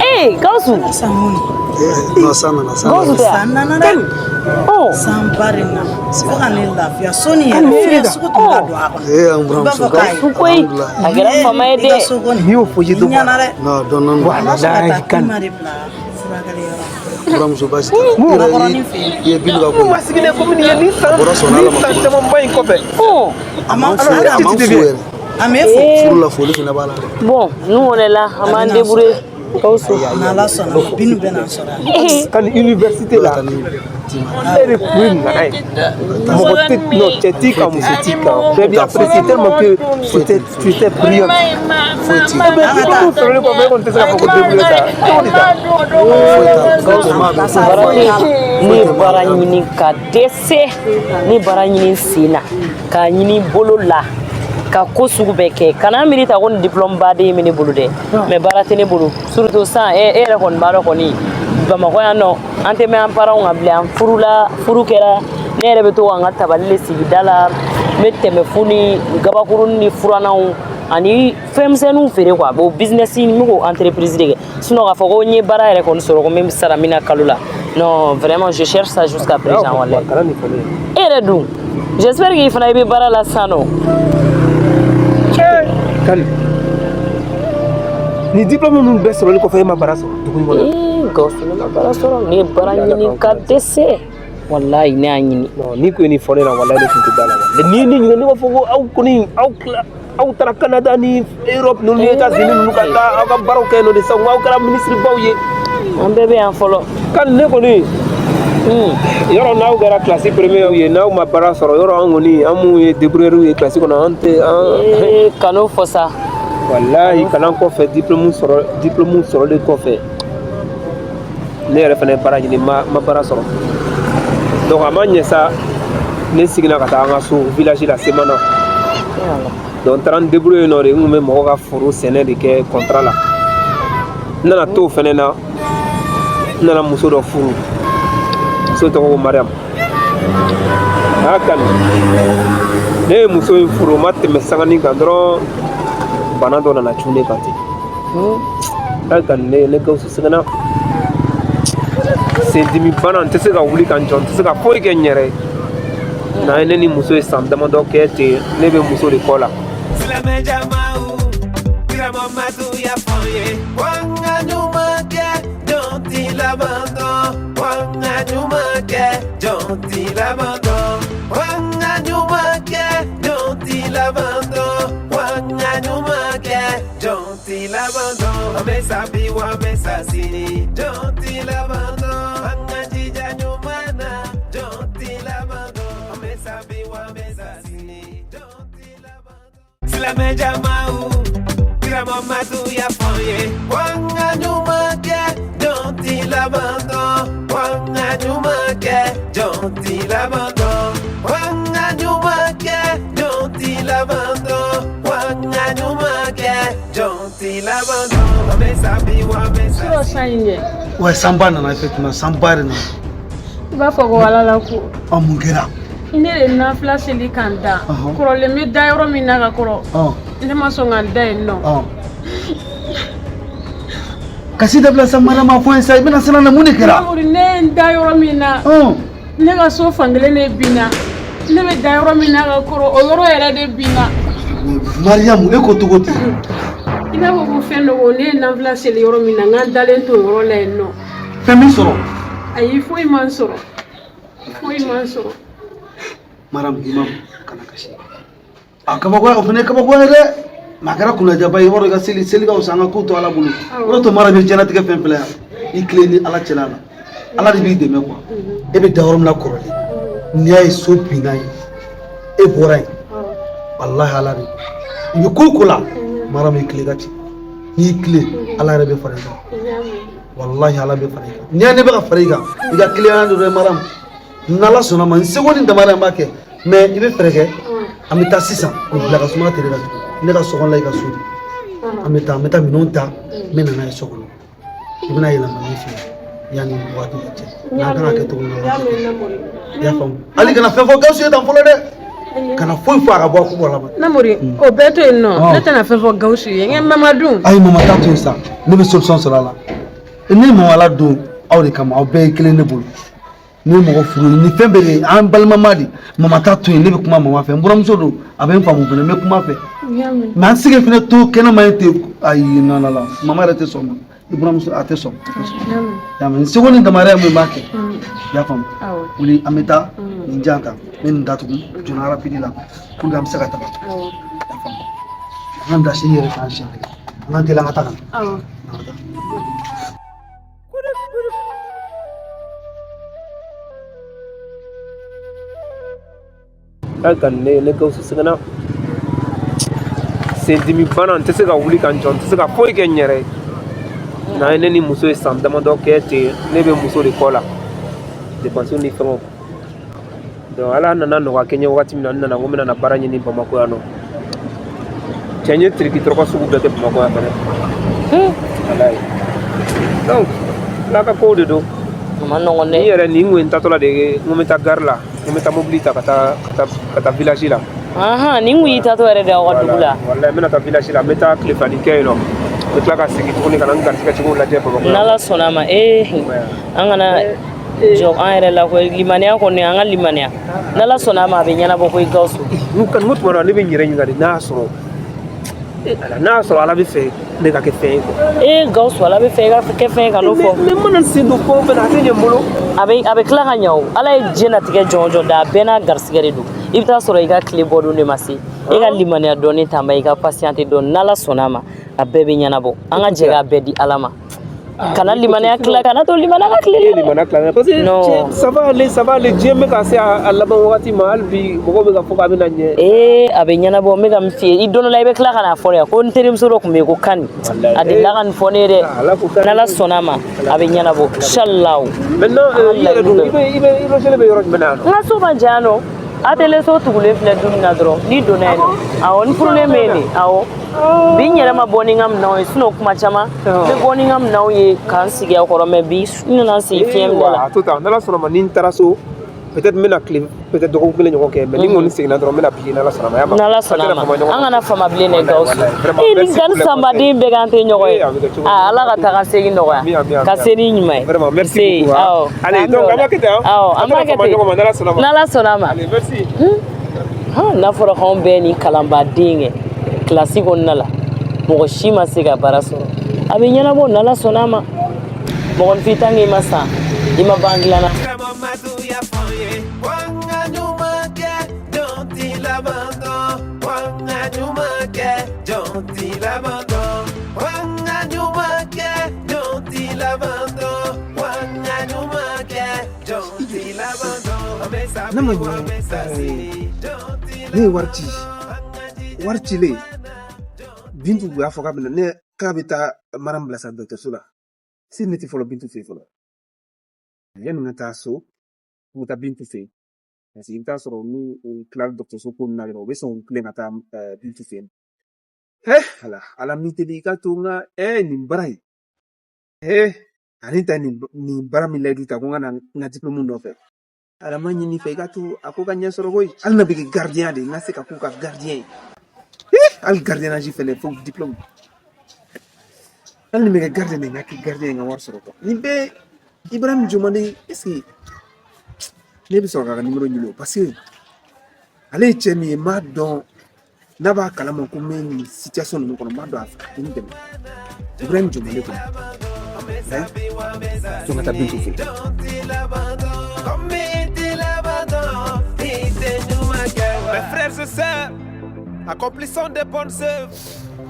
ee Gawusu. Non, san nana, san Gawusu tɛ yan? San nana dɛ. San ba de nana fo ka ne lafiya soni yɛrɛ fiɲɛ sugu tun ka don a kɔnɔ. Ee an buramuso, I b'a fɔ k'a ye. Gawusu koyi, a kɛra fama ye I ka dɛ. so kɔni. N'i y'o fɔ i ye dɔ bɔ a la. Ɲana dɛ. Non, dɔɔni dɔɔni. A ma sɔn ka taa Walahi kan. Kuma de bila furakɛliyɔrɔ. Buramuso, baasi tɛ. I yɛrɛ i ye Bintu ka ko Mun ma sigi ne komi nin ye nin san A bɔra sɔnna nin Ala ma san kuma. camanba in kɔfɛ. A m'an fo, Alors, a m'an qu'est-ce que fo tu deviens? yɛrɛ. A m'e fo. Furu la foli fana b'a la dɛ. Bon, nous on est là, an b'an débrouiller. Gawusu. N'Ala sɔnna ma Binu bɛ na n sɔrɔ yan. Ka nin université la, e de kun ye nana ye. Mɔgɔ tɛ non, cɛ t'i kan, muso t'i kan. Bɛɛ b'i apprécier tellement que tu étais brillante. Foyi t'i Eh ben, diplôme sɔrɔlen kɔfɛ, e kɔni tɛ se k'a fɔ ko débrouiller sa. Cogo di tan? Foyi t'a la, foyi tɛ maa bɛ foyi Baara fɔ a ye. ne ye baara ɲini ka dɛsɛ, ne ye baara ɲini sen na, k'a ɲini bolo la, ka ko sugu bɛɛ kɛ. Kana miiri ta ko nin diplôme baden bɛ ne bolo dɛ, mais baara tɛ ne bolo. Surtout sisan, e yɛrɛ kɔni b'a dɔn kɔni, Bamakɔ yan nɔ, an tɛ mɛn an parents kan bilen. An furula, furu kɛra, ne yɛrɛ bɛ to k'an ka tabali de sigi da la. N bɛ tɛmɛfu ni gabakurun ni furananw ani fɛnmisɛnninw feere quoi. Bon, business n bɛ k'o entreprise de kɛ. Sinon k'a fɔ ko n ye baara yɛrɛ kɔni sɔrɔ ko n bɛ sara min na kalo la, non, vraiment, je cherche ça jusqu'à présent, walayi. Kana nin fɔ ne ye. E yɛrɛ dun, j'espère que i fana i bɛ baara la sisan nɔ. Kani. Nin diplôme ninnu bɛɛ sɔrɔli kɔfɛ, e ma baara sɔrɔ dugu in kɔnɔ. Ee Gawusu, ne ma baara sɔrɔ, ne ye baara ɲini ka dɛsɛ, walayi, ne y'a ɲini. Non, n'i kun ye nin fɔ ne la, walayi ne tun tɛ da la. N'i ye ne ɲininka, ne b'a fɔ ko aw kɔni aw tila aw taara Canada ni Europe ninnu ni États-Unis ninnu ka taa aw ka baaraw kɛ yen nɔ de sisan, aw kɛra ministre baw ye. An bɛɛ bɛ yan fɔlɔ. Kani, ne kɔni Yɔrɔ n'aw kɛra classe premier ye, n'aw ma baara sɔrɔ, yɔrɔ an kɔni, an mun ye débrouillard ye classe kɔnɔ, an tɛ an. Kan'o fɔ sa. Walahi, kalan kɔfɛ, diplôme sɔrɔ, diplôme sɔrɔlen kɔfɛ, ne yɛrɛ fana ye baara ɲini, ma baara sɔrɔ. Donc a ma ɲɛ sa, ne seginna ka taa an ka so village la, Semana. Donc n taara n débrouiller yen nɔ de. N kun bɛ mɔgɔ ka foro sɛnɛ de kɛ contrat la. N nana t'o fɛnɛ na, n nana muso dɔ furu, muso tɔgɔ ko Mariam. A y'a kanu, ne ye muso in furu, o ma tɛmɛ sanganin kan dɔrɔn, bana dɔ nana cun ne kan ten. A kanu, ne Gawusu sɛgɛnna, sendimi bana, n tɛ se ka wuli ka n jɔ, n tɛ se ka foyi kɛ n yɛrɛ ye. N'a ye ne ni muso ye san damadɔ kɛ ten, ne bɛ muso de kɔ la. Silamɛ jamaw, kira Mamadu y'a fɔ an ye ko an ka ɲuman kɛ, jɔn t'i laban dɔn. Ko an ka ɲuman kɛ, jɔn t'i laban dɔn. Ko an ka ɲuman kɛ, jɔn t'i laban dɔn. Ko an ka ɲuman kɛ, jɔn t'i laban dɔn. An bɛ sa bi wa an bɛ sa sini, jɔn t'i laban dɔn. An ka jija ɲuman na, jɔn t'i laban dɔn. An bɛ sa bi wa an bɛ sa sini, jɔn t'i laban dɔn. Silamɛ jamaw, kira Mamadu y'a fɔ an ye ko an ka ɲuman kɛ, jɔn t'i laban dɔn. Ko an ka ɲuman kɛ, jɔn t'i laban dɔn. Ko an ka ɲuman kɛ, jɔn t'i laban dɔn. Ko an ka ɲuman kɛ, jɔn t'i laban dɔn. An bɛ sa bi wa an bɛ sa Surɔ san in kɛ. Ouais, sanba nana effectivement, sanba de nana. I b'a fɔ ko ala la ko. Ɔ, mun kɛra? Ne de nafila seli k'an da. Kɔrɔlen n bɛ da yɔrɔ min na ka kɔrɔ. Ne ma sɔn ka n da yen nɔ. Kasi dabila sa, Mariama, fɔ n ye sa, i bɛna siran na, mun de kɛra? Namori, ne ye n da yɔrɔ min na. Ne ka so fankelen de binna. Ne bɛ da yɔrɔ min na ka kɔrɔ, o yɔrɔ yɛrɛ de binna. Mariamu, e ko cogo di? I b'a fɔ ko fɛn dɔ ko ne ye nafila seli yɔrɔ min na, n ka n dalen to o yɔrɔ la yen nɔ. Fɛn min sɔrɔ? Ayi, foyi ma n sɔrɔ. Foyi ma n sɔrɔ. Mariamu, i ma kana kasi. A kabakoya, o fana ye kabakoya ye dɛ. Mais a kɛra kunnajaba ye, i b'a dɔn i ka seli seli ka fisa, an ka ko to Ala bolo. O de to Mariamu, diɲɛlatigɛ fɛn filɛ yan. I tilen ni Ala cɛla la. Ala de b'i dɛmɛ quoi. E bɛ da yɔrɔ min na kɔrɔlen, n'i y'a ye so binna yen, e bɔra yen. Walahi, Ala de. I bɛ ko o ko la, Mariamu, i tilen ka ci. N'i tilen, Ala yɛrɛ bɛ fara i kan. Walahi, Ala bɛ fara i kan. N'i y'a ne bɛ ka fara i kan, i ka tilenya de don dɛ, Mariamu. N'Ala sɔnna ma, n seko ni damayira n b'a kɛ. Mais i bɛ fɛɛrɛ kɛ, an bɛ taa sisan, o bila ka suma tere la tugun. Ne ka so kɔnɔla i ka so de. An bɛ taa, an bɛ taa minɛnw ta, n bɛ na n'a ye so kɔnɔ. I bɛna yɛlɛma ne fɛ yen yanni waati ka cɛ. N'an kan ka kɛ cogo min na, o b'a kɛ. I y'a faamu? Hali kana fɛn fɔ Gawusu ye tan fɔlɔ dɛ. Kana foyi fɔ a ka bɔ a ko bɔ la ma. Namori, o bɛɛ to yen nɔ. Ne tɛna fɛn fɔ Gawusu ye. N ka mama dun. Ayi, mama t'a to yen sa. Ne bɛ solution sɔrɔ a la. Ne mama la don aw de kama, aw bɛɛ ye kelen ne bolo. Ne ye mɔgɔ furu ni fɛn bɛɛ de ye, an balimama de. Mama t'a to yen, ne bɛ kuma mama fɛ. N buramuso don, a bɛ n faamu fɛnɛ, n bɛ kuma fɛ. Mais an tɛ se ka fɛnɛ to kɛnɛma yen ten. Ayi, non non non, mama yɛrɛ tɛ sɔn ma. I buramuso a tɛ sɔn. A tɛ sɔn. Y'a mɛn, n seko ni damayira ye mun b'a kɛ. I y'a faamu? Wuli, an bɛ taa nin jan ta, n bɛ nin datugu joona rapide la pour que an bɛ se ka taga. I y'a faamu? An ka da sini yɛrɛ k'an siɲɛ kelen. An k'an teliya, an ka taa ka na. A ka ne Gawusu sɛgɛnna, sendimi bana, n tɛ se ka wuli ka n jɔ, n tɛ se ka foyi kɛ n yɛrɛ ye. N'a ye ne ni muso ye san damadɔ kɛ ten, ne bɛ muso de kɔ la, dépense ni fɛngɛw. Donc Ala nana nɔgɔya kɛ n ye wagati min na, n nana ko n bɛna na baara ɲini Bamakɔ yan nɔ. Cɛ, n ye tiriki tɔrɔkɔ sugu bɛɛ kɛ Bamakɔ yan fɛnɛ. Walayi. Donc Ala ka kow de don. A ma nɔgɔn dɛ. Ni yɛrɛ nin kun ye n taatɔla de ye, n ko n bɛ taa gare la, n ko n bɛ taa mobili ta ka taa ka taa village la. Ahan, nin kun y'i taatɔ yɛrɛ de aw ka dugu la. Walayi, n bɛna taa village la, n bɛ taa tile filanin kɛ yen nɔ. N bɛ tila ka segin tuguni ka na n garisɛgɛ cogo lajɛ Bamakɔ yan. N'Ala sɔnna a ma, ee, an kana jɔ an yɛrɛ la koyi, limaniya kɔni, an ka limaniya. N'Ala sɔnna a ma, a bɛ ɲɛnabɔ koyi, Gawusu. N ko tuma dɔ la ne bɛ n yɛrɛ ɲininka de, n'a y'a sɔrɔ Ala, n'a y'a sɔrɔ Ala bɛ fɛ ne ka kɛ fɛn ye quoi. Ee Gawusu, Ala bɛ fɛ i ka kɛ fɛn ye, ka n'o fɔ. Mais n mana sen don ko o fɛn na, a tɛ ɲɛ n bolo. A bɛ tila ka ɲɛ o. Ala ye diɲɛnatigɛ jɔn o jɔn da, a bɛɛ n'a garisigɛ de don. I bɛ taa sɔrɔ i ka tile bɔdon de ma se. E ka limaniya dɔɔni ta ma, i ka patienter dɔɔni. N'Ala sɔnna a ma, a bɛɛ bɛ ɲɛnabɔ. An ka jɛ k'a bɛɛ di Ala ma. Kana limaniya tila, kana to limaniya ka tila. Limaniya tila parce que Non. ça va aller, ça va aller. Diɲɛ bɛ ka se a laban wagati ma, hali bi mɔgɔw bɛ ka fɔ k'a bɛna ɲɛ. Ee, a bɛ ɲɛnabɔ. N bɛ ka min f'i ye, i don dɔ la i bɛ tila ka n'a fɔ ne ye ko n terimuso dɔ tun bɛ yen ko Kani, a delila ka nin fɔ ne ye dɛ. N'Ala sɔnna a ma, a bɛ ɲɛnabɔ inshallah. Maintenant, i yɛrɛ dun, i bɛ i logé bɛ yɔrɔ jumɛn na yan nɔ? N ka so man jan nɔ. Atelier so tugulen filɛ du min na dɔrɔn, n'i donna yen nɔ, awɔ, n furulen bɛ yen de. Awɔ, bi n yɛrɛ ma bɔ ni n ka minɛnw ye, sinon kuma caman n bɛ bɔ ni n ka minɛnw ye k'an sigi aw kɔrɔ, mais bi n nana n sigi fiɲɛ minɛ la. A to tan, n'Ala sɔnna ma, ni n taara so, peut-être n bɛna tile, peut-être dɔgɔkun kelen ɲɔgɔn kɛ, mais ni n kɔni seginna dɔrɔn, n bɛna bi, n'Ala sɔnna ma. N'Ala sɔnna a ma, an kana fama bilen dɛ, Gawusu. E ni gan sanbaden bɛɛ kan tɛ ɲɔgɔn ye. Aa, Ala ka taga segin nɔgɔya, ka se ni ɲuman ye. Vraiment, merci beaucoup. Awɔ. Allez, donc an b'a kɛ ten. Awɔ, an b'a kɛ ten, n'Ala sɔnna a ma. Allez, merci. N'a fɔra k'anw bɛɛ ni kalanbaden kɛ kilasi kɔnɔna la, mɔgɔ si ma se ka baara sɔrɔ. A bɛ ɲɛnabɔ, n'Ala sɔnna a ma. Mɔgɔninfin tan k'i ma san, i ma ban dilanna. Mamadu y'a fɔ n ye ko an ka ɲuman kɛ, jɔn t'i laban dɔn. Ko an ka ɲuman kɛ, jɔn t'i laban dɔn. Ko an ka ɲuman kɛ, jɔn t'i laban dɔn. Ko an ka ɲuman kɛ, jɔn t'i laban dɔn. An bɛ sa Ne ma bi wa, an bɛ sa ɲinɛ sini, jɔn t'i ne ye wari ci, wari cilen, Bintu y'a fɔ k'a bɛna ne k'a bɛ taa Maram bila sa dɔgɔtɔrɔso la. Si ne tɛ fɔlɔ Bintu fɛ yen fɔlɔ, yanni n ka taa so, n bɛ taa Bintu fɛ yen, parce que i bɛ taa sɔrɔ n'u u tilala dɔgɔtɔrɔso ko ninnu na dɔrɔn, u bɛ sɔn k'u tilen ka taa Bintu fɛ yen. Ala, Ala min teli, i ka to n ka nin baara in, ani ta nin baara min layidu ta ko n ka na n ka diplôme nɔfɛ. Ala ma ɲini fɛ, i ka to a ko ka ɲɛ sɔrɔ koyi. Hali n'a bɛ kɛ gardien de ye, n ka se ka k'u ka gardien ye. Hali gardiennage fɛnɛ, fo diplôme. Hali ni bɛ kɛ gardien de ye, n ka kɛ gardien ye, n ka wari sɔrɔ quoi. Nin bɛɛ Ibrahim Jomande, est ce que ne bɛ sɔrɔ k'a ka numéro ɲini o? Parce que ale ye cɛ min ye, n b'a dɔn n'a b'a kalama ko n bɛ nin situation ninnu kɔnɔ, n b'a dɔn a tɛ n dɛmɛ. Ibrahim Jomande kɔni, so ka taa Bintu fɛ yen. Comme i t'i laban dɔn, i tɛ ɲuman kɛ. Mes frères et sœurs, accomplissons des bonnes œuvres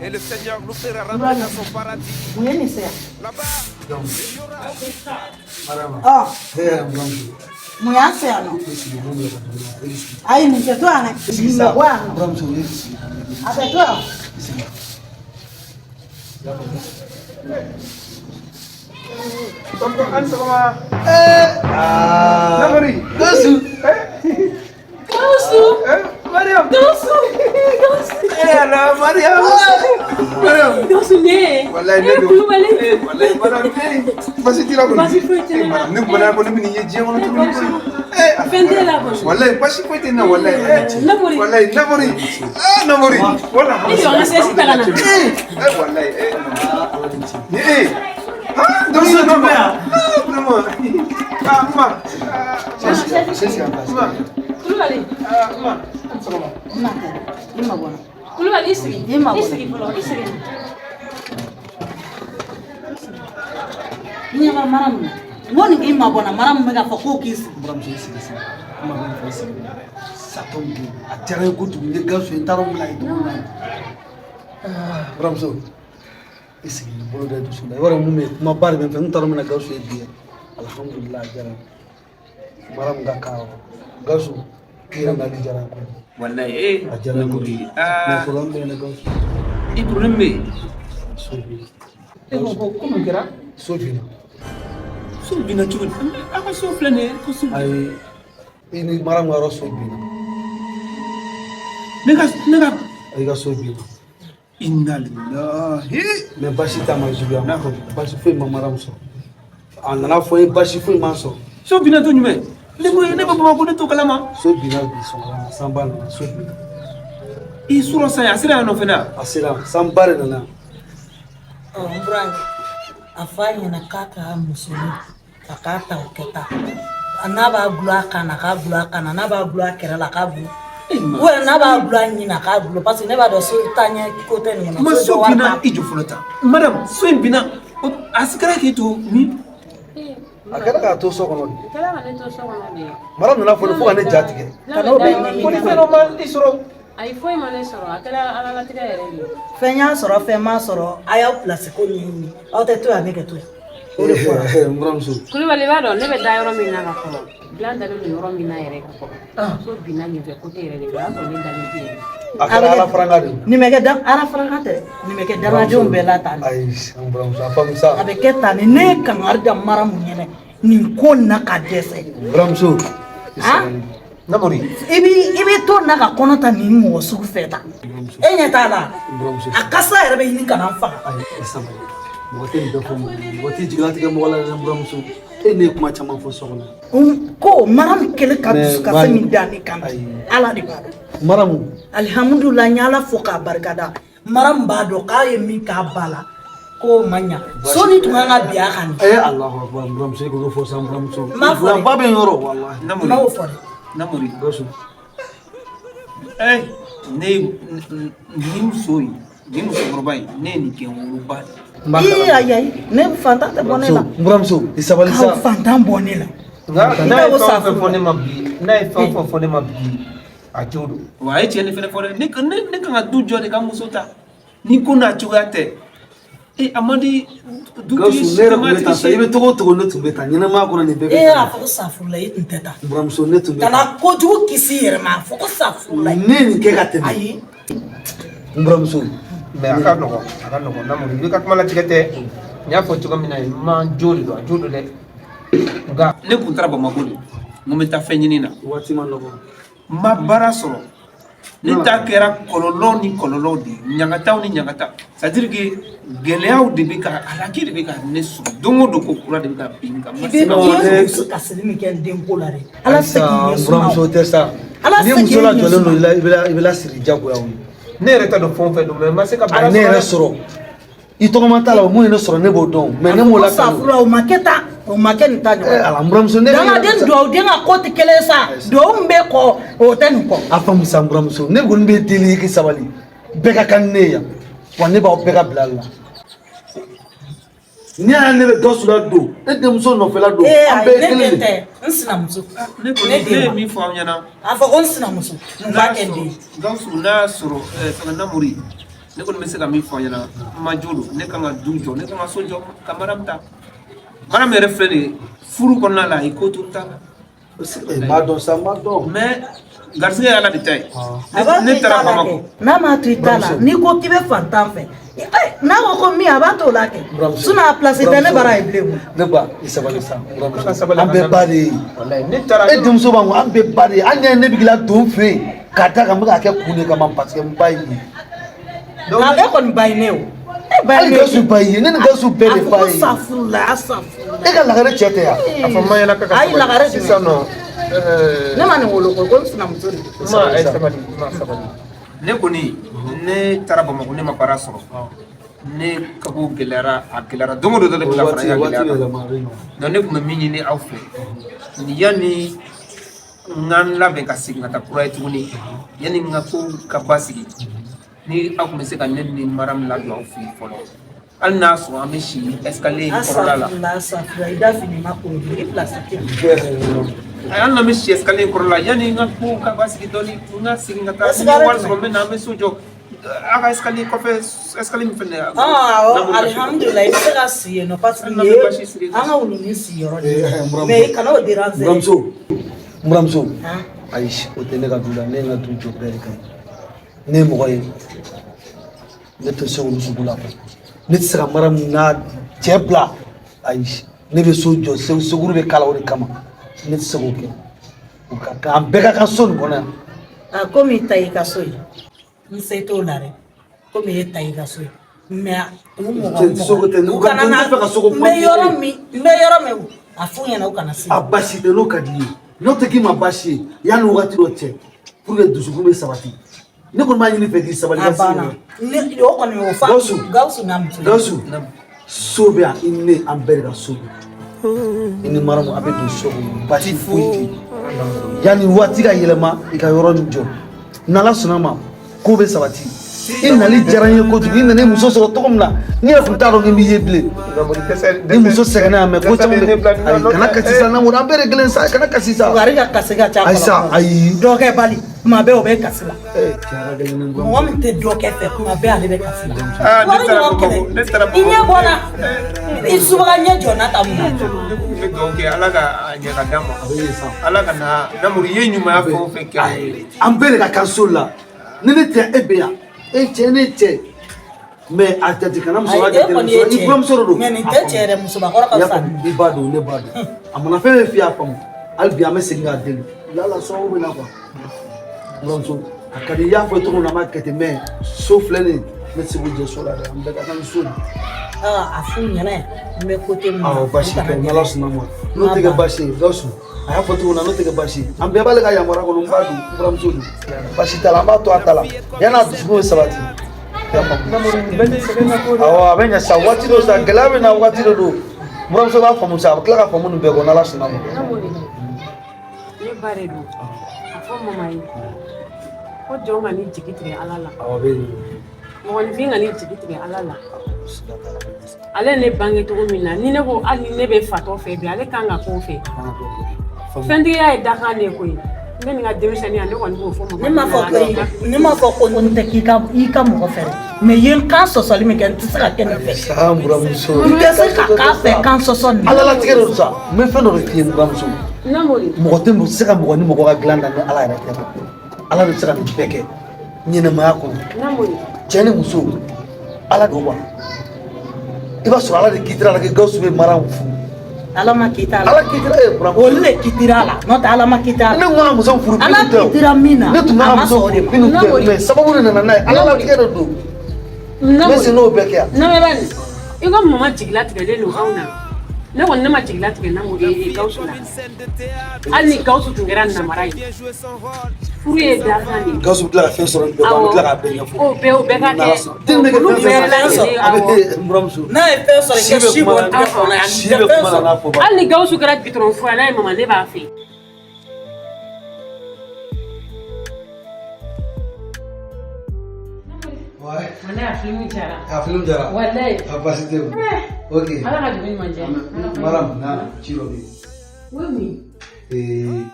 et le Seigneur nous fera rentrer dans son paradis. Mun ye nin se yan? Là-bas, il y aura Ɔ, mun y'an se yan nɔ? Ayi, nin tɛ to yan dɛ. Nin bɛ bɔ yan nɔ. A tɛ to yan. An sɔgɔma. Namori. Gawusu. Gawusu. Mariam. Gawusu. Gawusu. Eh ala, Mariam. Mariam. Gawusu ne. Wallahi ne don. Kulubali. Wallahi Mariam, basi t'i la kɔni. Basi foyi tɛ ne la. Mariam, ne kun bana ko ne bɛ nin ye diɲɛ kɔnɔ cogo min. Fɛn t'e la kɔni. Wallahi basi foyi tɛ n na, wallahi. Namori. Wallahi Namori. Ah Namori. Wala. I jɔ, n ka sɛsi ta ka na. Wallahi. Ni eh. Ah, donc c'est normal. Ah, vraiment. Ah, ma. Ma. Kulubali. Ah, ma. An sɔgɔma. I ma kɛ, i ma bɔ n na. Kulubali, i sigi. I ma bɔ I n na. sigi fɔlɔ, i sigi. I ɲɛ bɛ mara min na, n ko nin k'i ma bɔ n na, mara min bɛ k'a fɔ k'o k'i sigi. Buramuso, i sigi sigi. Kuma bɛ fɔ, i sigi. Ça tombe bien. A diyara n ye kojugu, n ye Gawusu ye, n t'a dɔn n bɛna ye cogo min na. Buramuso, i sigi, i bolo da i dusu la. I b'a dɔn mun bɛ yen, kumaba de bɛ n fɛ, n t'a dɔn n bɛna Gawusu ye bi yɛrɛ. Alhamdulilayi, a diyara n ye. Mara min ka kan, Gawusu, i yɛrɛ nali diyara n ye kojugu. Wallahi A diyara n ye kojugu. Mais problème bɛ yen dɛ, Gawusu. I problème bɛ yen. So binna. E ko mun kɛra? So binna. So binna cogo di? Aw ka so filɛ nin ye ko so. Ayi, i ni mara min ka yɔrɔ so binna. Ne ka. I ka so binna. Inna lillahi. Mais basi t'a ma juguya, basi foyi ma mara min sɔrɔ. A nana fɔ n ye, basi foyi ma sɔrɔ. So binna to jumɛn? Ne ko ne bɛ Bamakɔ, ne t'o kalama. So binna bi sɔgɔma na, sanba nana, so binna. I surɔ san, a sera yan nɔ fɛnɛ wa? A sera, sanba de nana. Ɔ, n burankɛ, a fɔ a ɲɛna k'a ka musonin a k'a ta o kɛ tan. N'a b'a gulon a kan na, a k'a gulon a kan na, n'a b'a gulon a kɛrɛ la, a k'a gulon. Ou yɛrɛ n'a b'a gulon a ɲin na, a k'a gulon, parce que ne b'a dɔn so taa ɲɛ ko tɛ nin kɔnɔ. Ma So so jɔ wari binna t'a i jɔ fɔlɔ tan. Madame, so in binna, a kɛra k'e to min? A kɛra k'a to so kɔnɔ de. A kɛra ka ne to so kɔnɔ de. Mara nana fɔ ne fo ka ne ja tigɛ. Ka n'o bɛɛ ɲɛɲini. Ko ni fɛn dɔ ma i sɔrɔ. Ayi, foyi ma ne sɔrɔ, a kɛra Ala latigɛ yɛrɛ de ye. Fɛn y'a sɔrɔ, fɛn m'a sɔrɔ, a y'aw place ko ɲɛɲini. Aw tɛ to yan, ne kɛ to yan. O de fɔra. N buramuso. Kulubali, i b'a dɔn ne bɛ da yɔrɔ min na ka kɔrɔ, dilan dalen don yɔrɔ min na yɛrɛ ka kɔrɔ, so binna nin fɛ côté yɛrɛ de fɛ, o y'a sɔrɔ ne dalen tɛ yen. A kɛra Ala faranga de. Nin bɛ kɛ da Ala faranga tɛ, nin bɛ kɛ dangadenw bɛɛ la tan. Ayi, n buramuso, a faamu sa. A bɛ kɛ tan de. Ne ye kangari da mara mun ɲɛnɛ nin ko nin na ka dɛsɛ. N buramuso. Han? Namori. I b'i to na ka kɔnɔ ta nin mɔgɔ sugu fɛ tan. E ɲɛ t'a la. N buramuso. A kasa yɛrɛ bɛ ɲini ka na n faga. Ayi, i sabali. Mɔgɔ tɛ nin bɛɛ fɔ mɔgɔ ye. Mɔgɔ t'i jigilatigɛ mɔgɔ la dɛ, n buramuso. E ne ye kuma caman fɔ so kɔnɔ. Ko mara min kɛlen ka Mais dusukasi min da ne kan bi, Ala de b'a dɔn. Maramu. Alihamudulila, n ye Ala fo k'a barikada. Mara min b'a dɔn k'a ye min k'a ba la, k'o ma ɲa. So ni tun kan ka bin a kan. Eh, Alahu akbar, n buramuso, e k'o fɔ sa, n buramuso. N m'a fɔ dɛ. Ba bɛ yen yɔrɔ, walahi. N m'o fɔ dɛ. Namori. Gawusu. Ne nin muso in, nin musokɔrɔba in, ne ye nin kɛ n woloba de. Ii, ayi ayi, ne fantan tɛ bɔ ne la. N buramuso, i sabali sa. K'aw fantan bɔ ne la. Nka n'a I ye bɛ fɛn o ko fɛn fɔ ne ma bi, n'a ye fɛn o fɛn fɔ ne ma bi, a jo don. Wa a ye tiɲɛ de fɛnɛ fɔ dɛ. Ne kan ka du jɔ de ka muso ta. Ni ko n'a cogoya tɛ. E, a man di dutigi. Gawusu, ne yɛrɛ tun bɛ tan sa, i bɛ togo o togo, ne tun bɛ tan ɲɛnamaya kɔnɔ, nin bɛɛ E bɛ y'a tan. fɔ ko safurula, i tun tɛ taa. N buramuso, ne tun bɛ Kana tan. kojugu kisi i yɛrɛ ma, a fɔ ko safurula. Ne ye nin kɛ ka tɛmɛ. Ayi. N buramuso. Mais a ka nɔgɔn, a ka nɔgɔn Namori, i bɛ ka kuma latigɛ tɛ. N y'a fɔ cogo min na, n ma jo de don, a jo don dɛ. Nka ne kun taara Bamakɔ de. N ko n bɛ taa fɛn ɲini na. Waati ma nɔgɔn. N ma baara sɔrɔ. Ne ta kɛra kɔlɔlɔ ni kɔlɔlɔ de ye, ɲangataw ni ɲangata. C'est à dire que gɛlɛyaw de bɛ ka halaki de bɛ ka ne sɔrɔ don o don, ko kura de bɛ ka bin n kan. N I ma bɛ se ka i ye dusu kasili min kɛ n denko la dɛ, Ala tɛ se k'i ɲɛ N suma buramuso o. tɛ sa. Ala Ni tɛ se muso k'i ɲɛ lajɔlen don suma. i la, i bɛ lasiri diyagoya o ye. Ne yɛrɛ t'a dɔn fɛn o fɛn don, mais n ma se ka A baara ne sɔrɔ yɛrɛ dɛ. sɔrɔ. I tɔgɔma t'a la o, mun ye ne sɔrɔ, ne b'o dɔn. Mais ne m'o Ko lakali. safurula, o ma kɛ tan, o ma kɛ nin ta ɲɔgɔn. Eh, ala, n buramuso, ne bɛ Dangaden, dugawuden ka ko tɛ kelen ye sa. Dugawu min bɛ kɔ, o tɛ nin kɔ. A faamu sa, n buramuso, ne kɔni bɛ deli i k'i sabali. Bɛɛ ka kan ni ne ye yan. Wa ne b'aw bɛɛ ka bila la. N'i y'a ye ne bɛ Gawusu la don, e denmuso nɔfɛla don. Ee An ayi, bɛɛ ye ne kelen den de. tɛ, n sinamuso. Ne kɔni, Ne ne den ye ma. min fɔ aw ɲɛna. A fɔ ko n sinamuso, mun b'a kɛ n den ye. Gawusu, n'a y'a sɔrɔ fɛngɛ Namori, ne kɔni bɛ se ka min fɔ aw ɲɛna, n ma jo don, ne kan ka du jɔ, ne kan ka so jɔ ka Mariam ta. Mariam yɛrɛ filɛ nin ye, furu kɔnɔna la, a ye ko to n ta la. N b'a dɔn sa, n b'a dɔn. Mais garisɛgɛ ye Ala de ta ye. A b'a to Ne i ta taara la Bamakɔ. kɛ. N'a m'a to i ta la, n'i ko k'i bɛ fantan fɛ, n'a ko ko min, a b'a to o la kɛ. Sinon a place tɛ ne bara yen bilen. Ne ba, i sabali sa, n buramuso. Sabali. An bɛɛ ba de ye. Walayi, ne taara. E denmuso b'an kun, an bɛɛ ba de ye. Hali ni ne bɛ k'i ladon n fɛ yen, k'a da kan n bɛ k'a kɛ kun de kama, parce que n ba ye nin ye. Nka e kɔni ba ye ne o. E ba ye Hali ne. Gawusu ba ye, ne ni Gawusu bɛɛ de A fɔ ba ko ye. safurula, a safurula. E ka lagare cɛ tɛ yan. A fɔ n ma ɲɛna k'a ka Ayi, sabali. lagare jumɛn? Sisan nɔ, Ne ma nin wolo koyi, ko n sinamuso de don. Ma, a ye sabali, ma sabali. Ne kɔni, ne taara Bamakɔ, ne ma baara sɔrɔ. Ne ka ko gɛlɛyara, a gɛlɛyara don o don dɔ de bɛ ka fara Waati n ka waati gɛlɛya kan. yɛlɛma a bɛ ɲɔgɔn. Donc ne tun bɛ min ɲini aw fɛ, yanni n ka n labɛn ka segin ka taa kura ye tuguni, yanni n ka ko ka basigi, ni aw tun bɛ se ka ne ni Mariam ladon aw fɛ yen fɔlɔ, hali n'a sɔrɔ an bɛ si escalier in kɔrɔla la. Asafurula, asafurula, i da fini ma ko i place tɛ yen. Hali n'an bɛ si escalier in kɔrɔla la, yanni n ka ko ka basigi dɔɔni, n ka segin ka taa, ni n ye wari sɔrɔ, n bɛ na, an bɛ so jɔ aw ka escalier kɔfɛ, escalier min filɛ nin ye. Awɔ, alihamudulila, i bɛ se ka si yen nɔ parce que N'an bɛ basi siri. yen an ka wulunin siyɔrɔ de Eh, ye. n buramuso. Mais i kana o déranger. N buramuso, n buramuso, ayi, o tɛ ne ka du la. Ne ye n ka du jɔ bɛɛ de kama. Ne ye mɔgɔ ye, ne tɛ se olu sugu la. Ne tɛ se ka mara mun n'a cɛ bila. Ayi, ne bɛ so jɔ, segu bɛ kala o de kama. Ne tɛ se k'o kɛ. O ka kan, an bɛɛ ka kan so nin kɔnɔ yan. A komi i ta y'i ka so ye, n se t'o la dɛ. Komi e ta y'i ka so ye, mais u mɔgɔ Soko tɛ, mɔgɔ u kana n na tɛ fɛ ka soko n kuma bɛ f'i ye. yɔrɔ min, n bɛ yɔrɔ min, a f'u ɲɛna u kana se. A baasi tɛ, n'o ka di i ye, n'o tɛ k'i ma baasi ye, yanni wagati dɔ cɛ, pour que dusukun bɛ sabati, ne kɔni b'a ɲini fɛ k'i sabali A ka se banna. yen. Ne o kɔni o fa Gawusu. Gawusu n'a muso. Gawusu, so bɛ yan, i ni ne, an bɛɛ de ka so bɛ yan. I ni Maramu, a bɛ don so kɔnɔ, baasi foyi tɛ yen. Yanni waati ka yɛlɛma, i ka yɔrɔ nin jɔ, n'Ala sɔnna ma, ko bɛ sabati. I nali diyara n ye kojugu. I nana i muso sɔrɔ cogo min na, ne yɛrɛ tun t'a dɔn ko n b'i ye bilen. Ni muso sɛgɛnna yan, mɛ ko caman bɛ. Ayi, kana kasi sa, Namori, an bɛɛ de kelen sa, kana kasi sa. Bugari ka kasi ka ca. Ayi sa, ayi. Dɔ kɛ bali, kuma bɛɛ o bɛ kasi la. Mɔgɔ min tɛ dɔ kɛ fɛ, kuma bɛɛ ale bɛ kasi la. Ne taara Bamakɔ, ne taara I ɲɛ bɔra i subaga ɲɛ jɔ n'a ta mun na. Ne bɛ dugawu kɛ Ala ka a ɲɛ ka d'a ma. Ala ka na Namori, i ye ɲumanya fɛn o fɛn kɛ an ye. An bɛɛ de ka kan so la. Ni ne tɛ, e bɛ yan. E cɛ, ne cɛ. Mɛ a jate kana muso Ayi, e jate kɔni ye i cɛ buramuso de don. Mɛ nin tɛ cɛ yɛrɛ, musobakɔrɔ ka I y'a fisa. faamu, i ba don, ne ba don. A mana fɛn fɛn f'i ye, a faamu. Hali bi an bɛ segin k'a deli. Lala sababu bɛ na quoi. Buramuso, a ka di i y'a fɔ cogo min na, an b'a kɛ ten, mɛ so filɛ nin ye, ne tɛ se k'o jɛ so la dɛ, an bɛɛ ka kan ni so de. A f'u ɲɛna n bɛ kote min na. Awɔ, baasi tɛ, n'Ala sɔnna ma. N'o tɛ kɛ baasi ye, Gawusu, a y'a fɔ cogo min na, n'o tɛ kɛ baasi ye. An bɛɛ b'ale ka yamaruya kɔnɔ, n b'a don, n buramuso don. Baasi t'a la, an b'a to a ta la. Yan'a dusukun bɛ sabati. Awɔ, a bɛ ɲɛ sa, waati dɔ sa, gɛlɛya bɛ na, waati dɔ don. Buramuso b'a faamu sa, a bɛ tila ka faamu nin bɛɛ kɔ, n'Ala sɔnna ma. Ne ba de don. A fɔ mama ye ko jɔn ka n'i jigi tigɛ Ala la. Awɔ, a bɛ yen. Mɔgɔninfin ka n'i jigi tigɛ Ala la. Ale ye ne bange cogo min na, ni ne ko hali ni ne bɛ fatɔ fɛ bi, ale kan ka k'o fɛ. Fɛntigiya ye dakan de ye koyi. Ne ni n ka denmisɛnninya, ne kɔni b'o fɔ mama. Ne ma fɔ ko n tɛ k'i ka i ka mɔgɔ fɛ dɛ, mɛ i ye n kan sɔsɔli min kɛ, n tɛ se ka kɛ nin fɛ. Sa, n buramuso. N tɛ se ka k'a fɛ kan sɔsɔ nin. Ala latigɛ de don sa, n bɛ fɛn dɔ de f'i ye, n buramuso. Namori. Mɔgɔ tɛ se ka mɔgɔ ni mɔgɔ ka dilan da ni Ala yɛrɛ tɛ. Ala de bɛ se ka nin bɛɛ kɛ ɲɛnɛmaya kɔnɔ. Namori. Cɛ ni muso, Ala don wa. I b'a sɔrɔ Ala de kitira la k'i Gawusu bɛ mara furu. Ala ma kita la. Ala kitira e buramuso. Olu de kitira la, n'o tɛ Ala ma kita la. Ne tun kan ka muso furu Ala Bintu tɛ o. kitira min na. Ne tun kan a ka ma muso sɔn o de furu ma. Bintu tɛ, mɛ sababu de nana n'a ye. Ala latigɛ de don. Namori. Ne se n'o bɛɛ kɛ yan. Namori, i ko mama jigilatigɛlen don anw na. Ne kɔni, ne ma jigilatigɛ Namori Gawusu la. Hali ni Gawusu tun kɛra namara ye. Furu ye dakan de ye. Gawusu bɛ tila ka fɛn sɔrɔ nin bɛɛ kɔ, an bɛ tila k'a bɛɛ ɲɛfɔ. O bɛɛ, o bɛɛ ka kɛ. Den bɛ kɛ Olu fɛn bɛɛ fɛn sɔrɔ, lajɛlen, a bɛ awɔ. n buramuso. N'a ye fɛn sɔrɔ, i ka si bɔ tigɛ kɔnɔ yan. Si bɛ kuma na n'a fɔ ba. Hali ni Gawusu kɛra bitɔn furanna ye, mama, ne b'a fɛ. Ouais. Walayi, a film jara. A film jara. Walayi. A baasi tɛ o. Ok. Ala ka dugu ɲuman jɛ. Maram, na ci dɔ bɛ yen. O ye mun ye?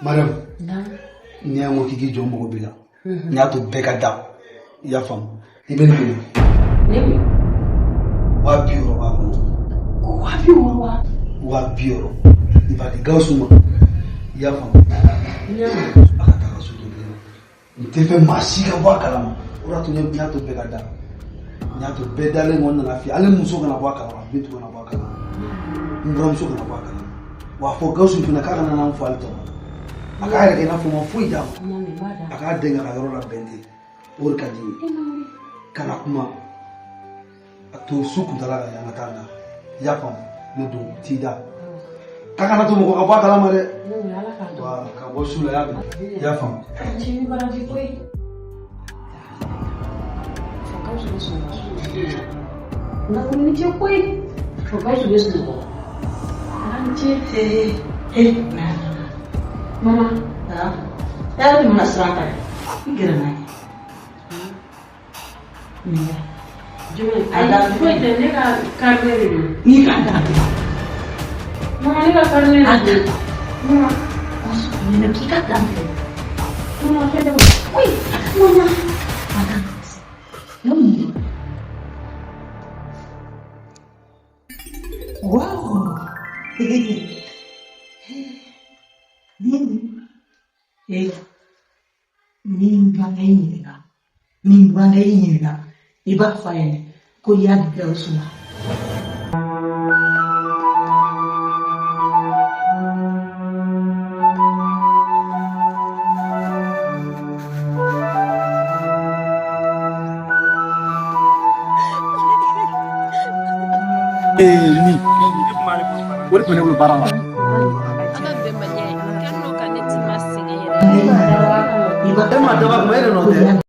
Mariam, Naamu. n'i y'a ko k'i k'i jɔ mɔgɔ b'i la, n y'a to bɛɛ ka da, i y'a faamu, i bɛ nin minɛ. Ne mun? 60.000 b'a kɔnɔ. 60.000 wa? 60.000, i b'a di Gawusu ma, i y'a faamu. A ka taa ka so to bilen. N tɛ fɛ maa si ka bɔ a kalama. O de y'a to n y'a to bɛɛ ka da. N y'a to bɛɛ dalen kɔ, n nana f'i ye, hali muso kana bɔ a kalama, Bintu kana bɔ a kalama, n buramuso kana bɔ a kalama. Wa a fɔ Gawusu fana k'a kana n'an fɔ hali dɔrɔn. A k'a yɛrɛ kɛ i n'a fɔ n ma foyi d'a ma. A k'a den k'a ka yɔrɔ labɛn ten, o de ka di n ye. Kana kuma, a to su kuntala ka jan, ka taa na. I y'a faamu, ne don t'i da. K'a kana to mɔgɔ ka bɔ a kalama dɛ. Wa ka bɔ su la, i y'a mɛn, i y'a faamu. Namori ni ce koyi. Fo Gawusu bɛ sunɔgɔ. Ala ni ce. Mama. Yala nin bɛna siran ta i gɛrɛ n'a ye. Nin kɛ. Jumɛn? Ayi, foyi tɛ, ne ka carnet de don. N'i ka da. Mama, ne ka carnet de don. Mama. Nin k'i ka da minɛ. Mama, fɛn tɛ. Oyi, mama. Wow. Ni n burankɛ y'i ɲininka, ni n burankɛ y'i ɲininka, i b'a fɔ a ɲɛna ko i y'a di Gawusu ma. Ni o de tun bɛ ne bolo baara la. E ma daba kuma, e de nɔ tɛ.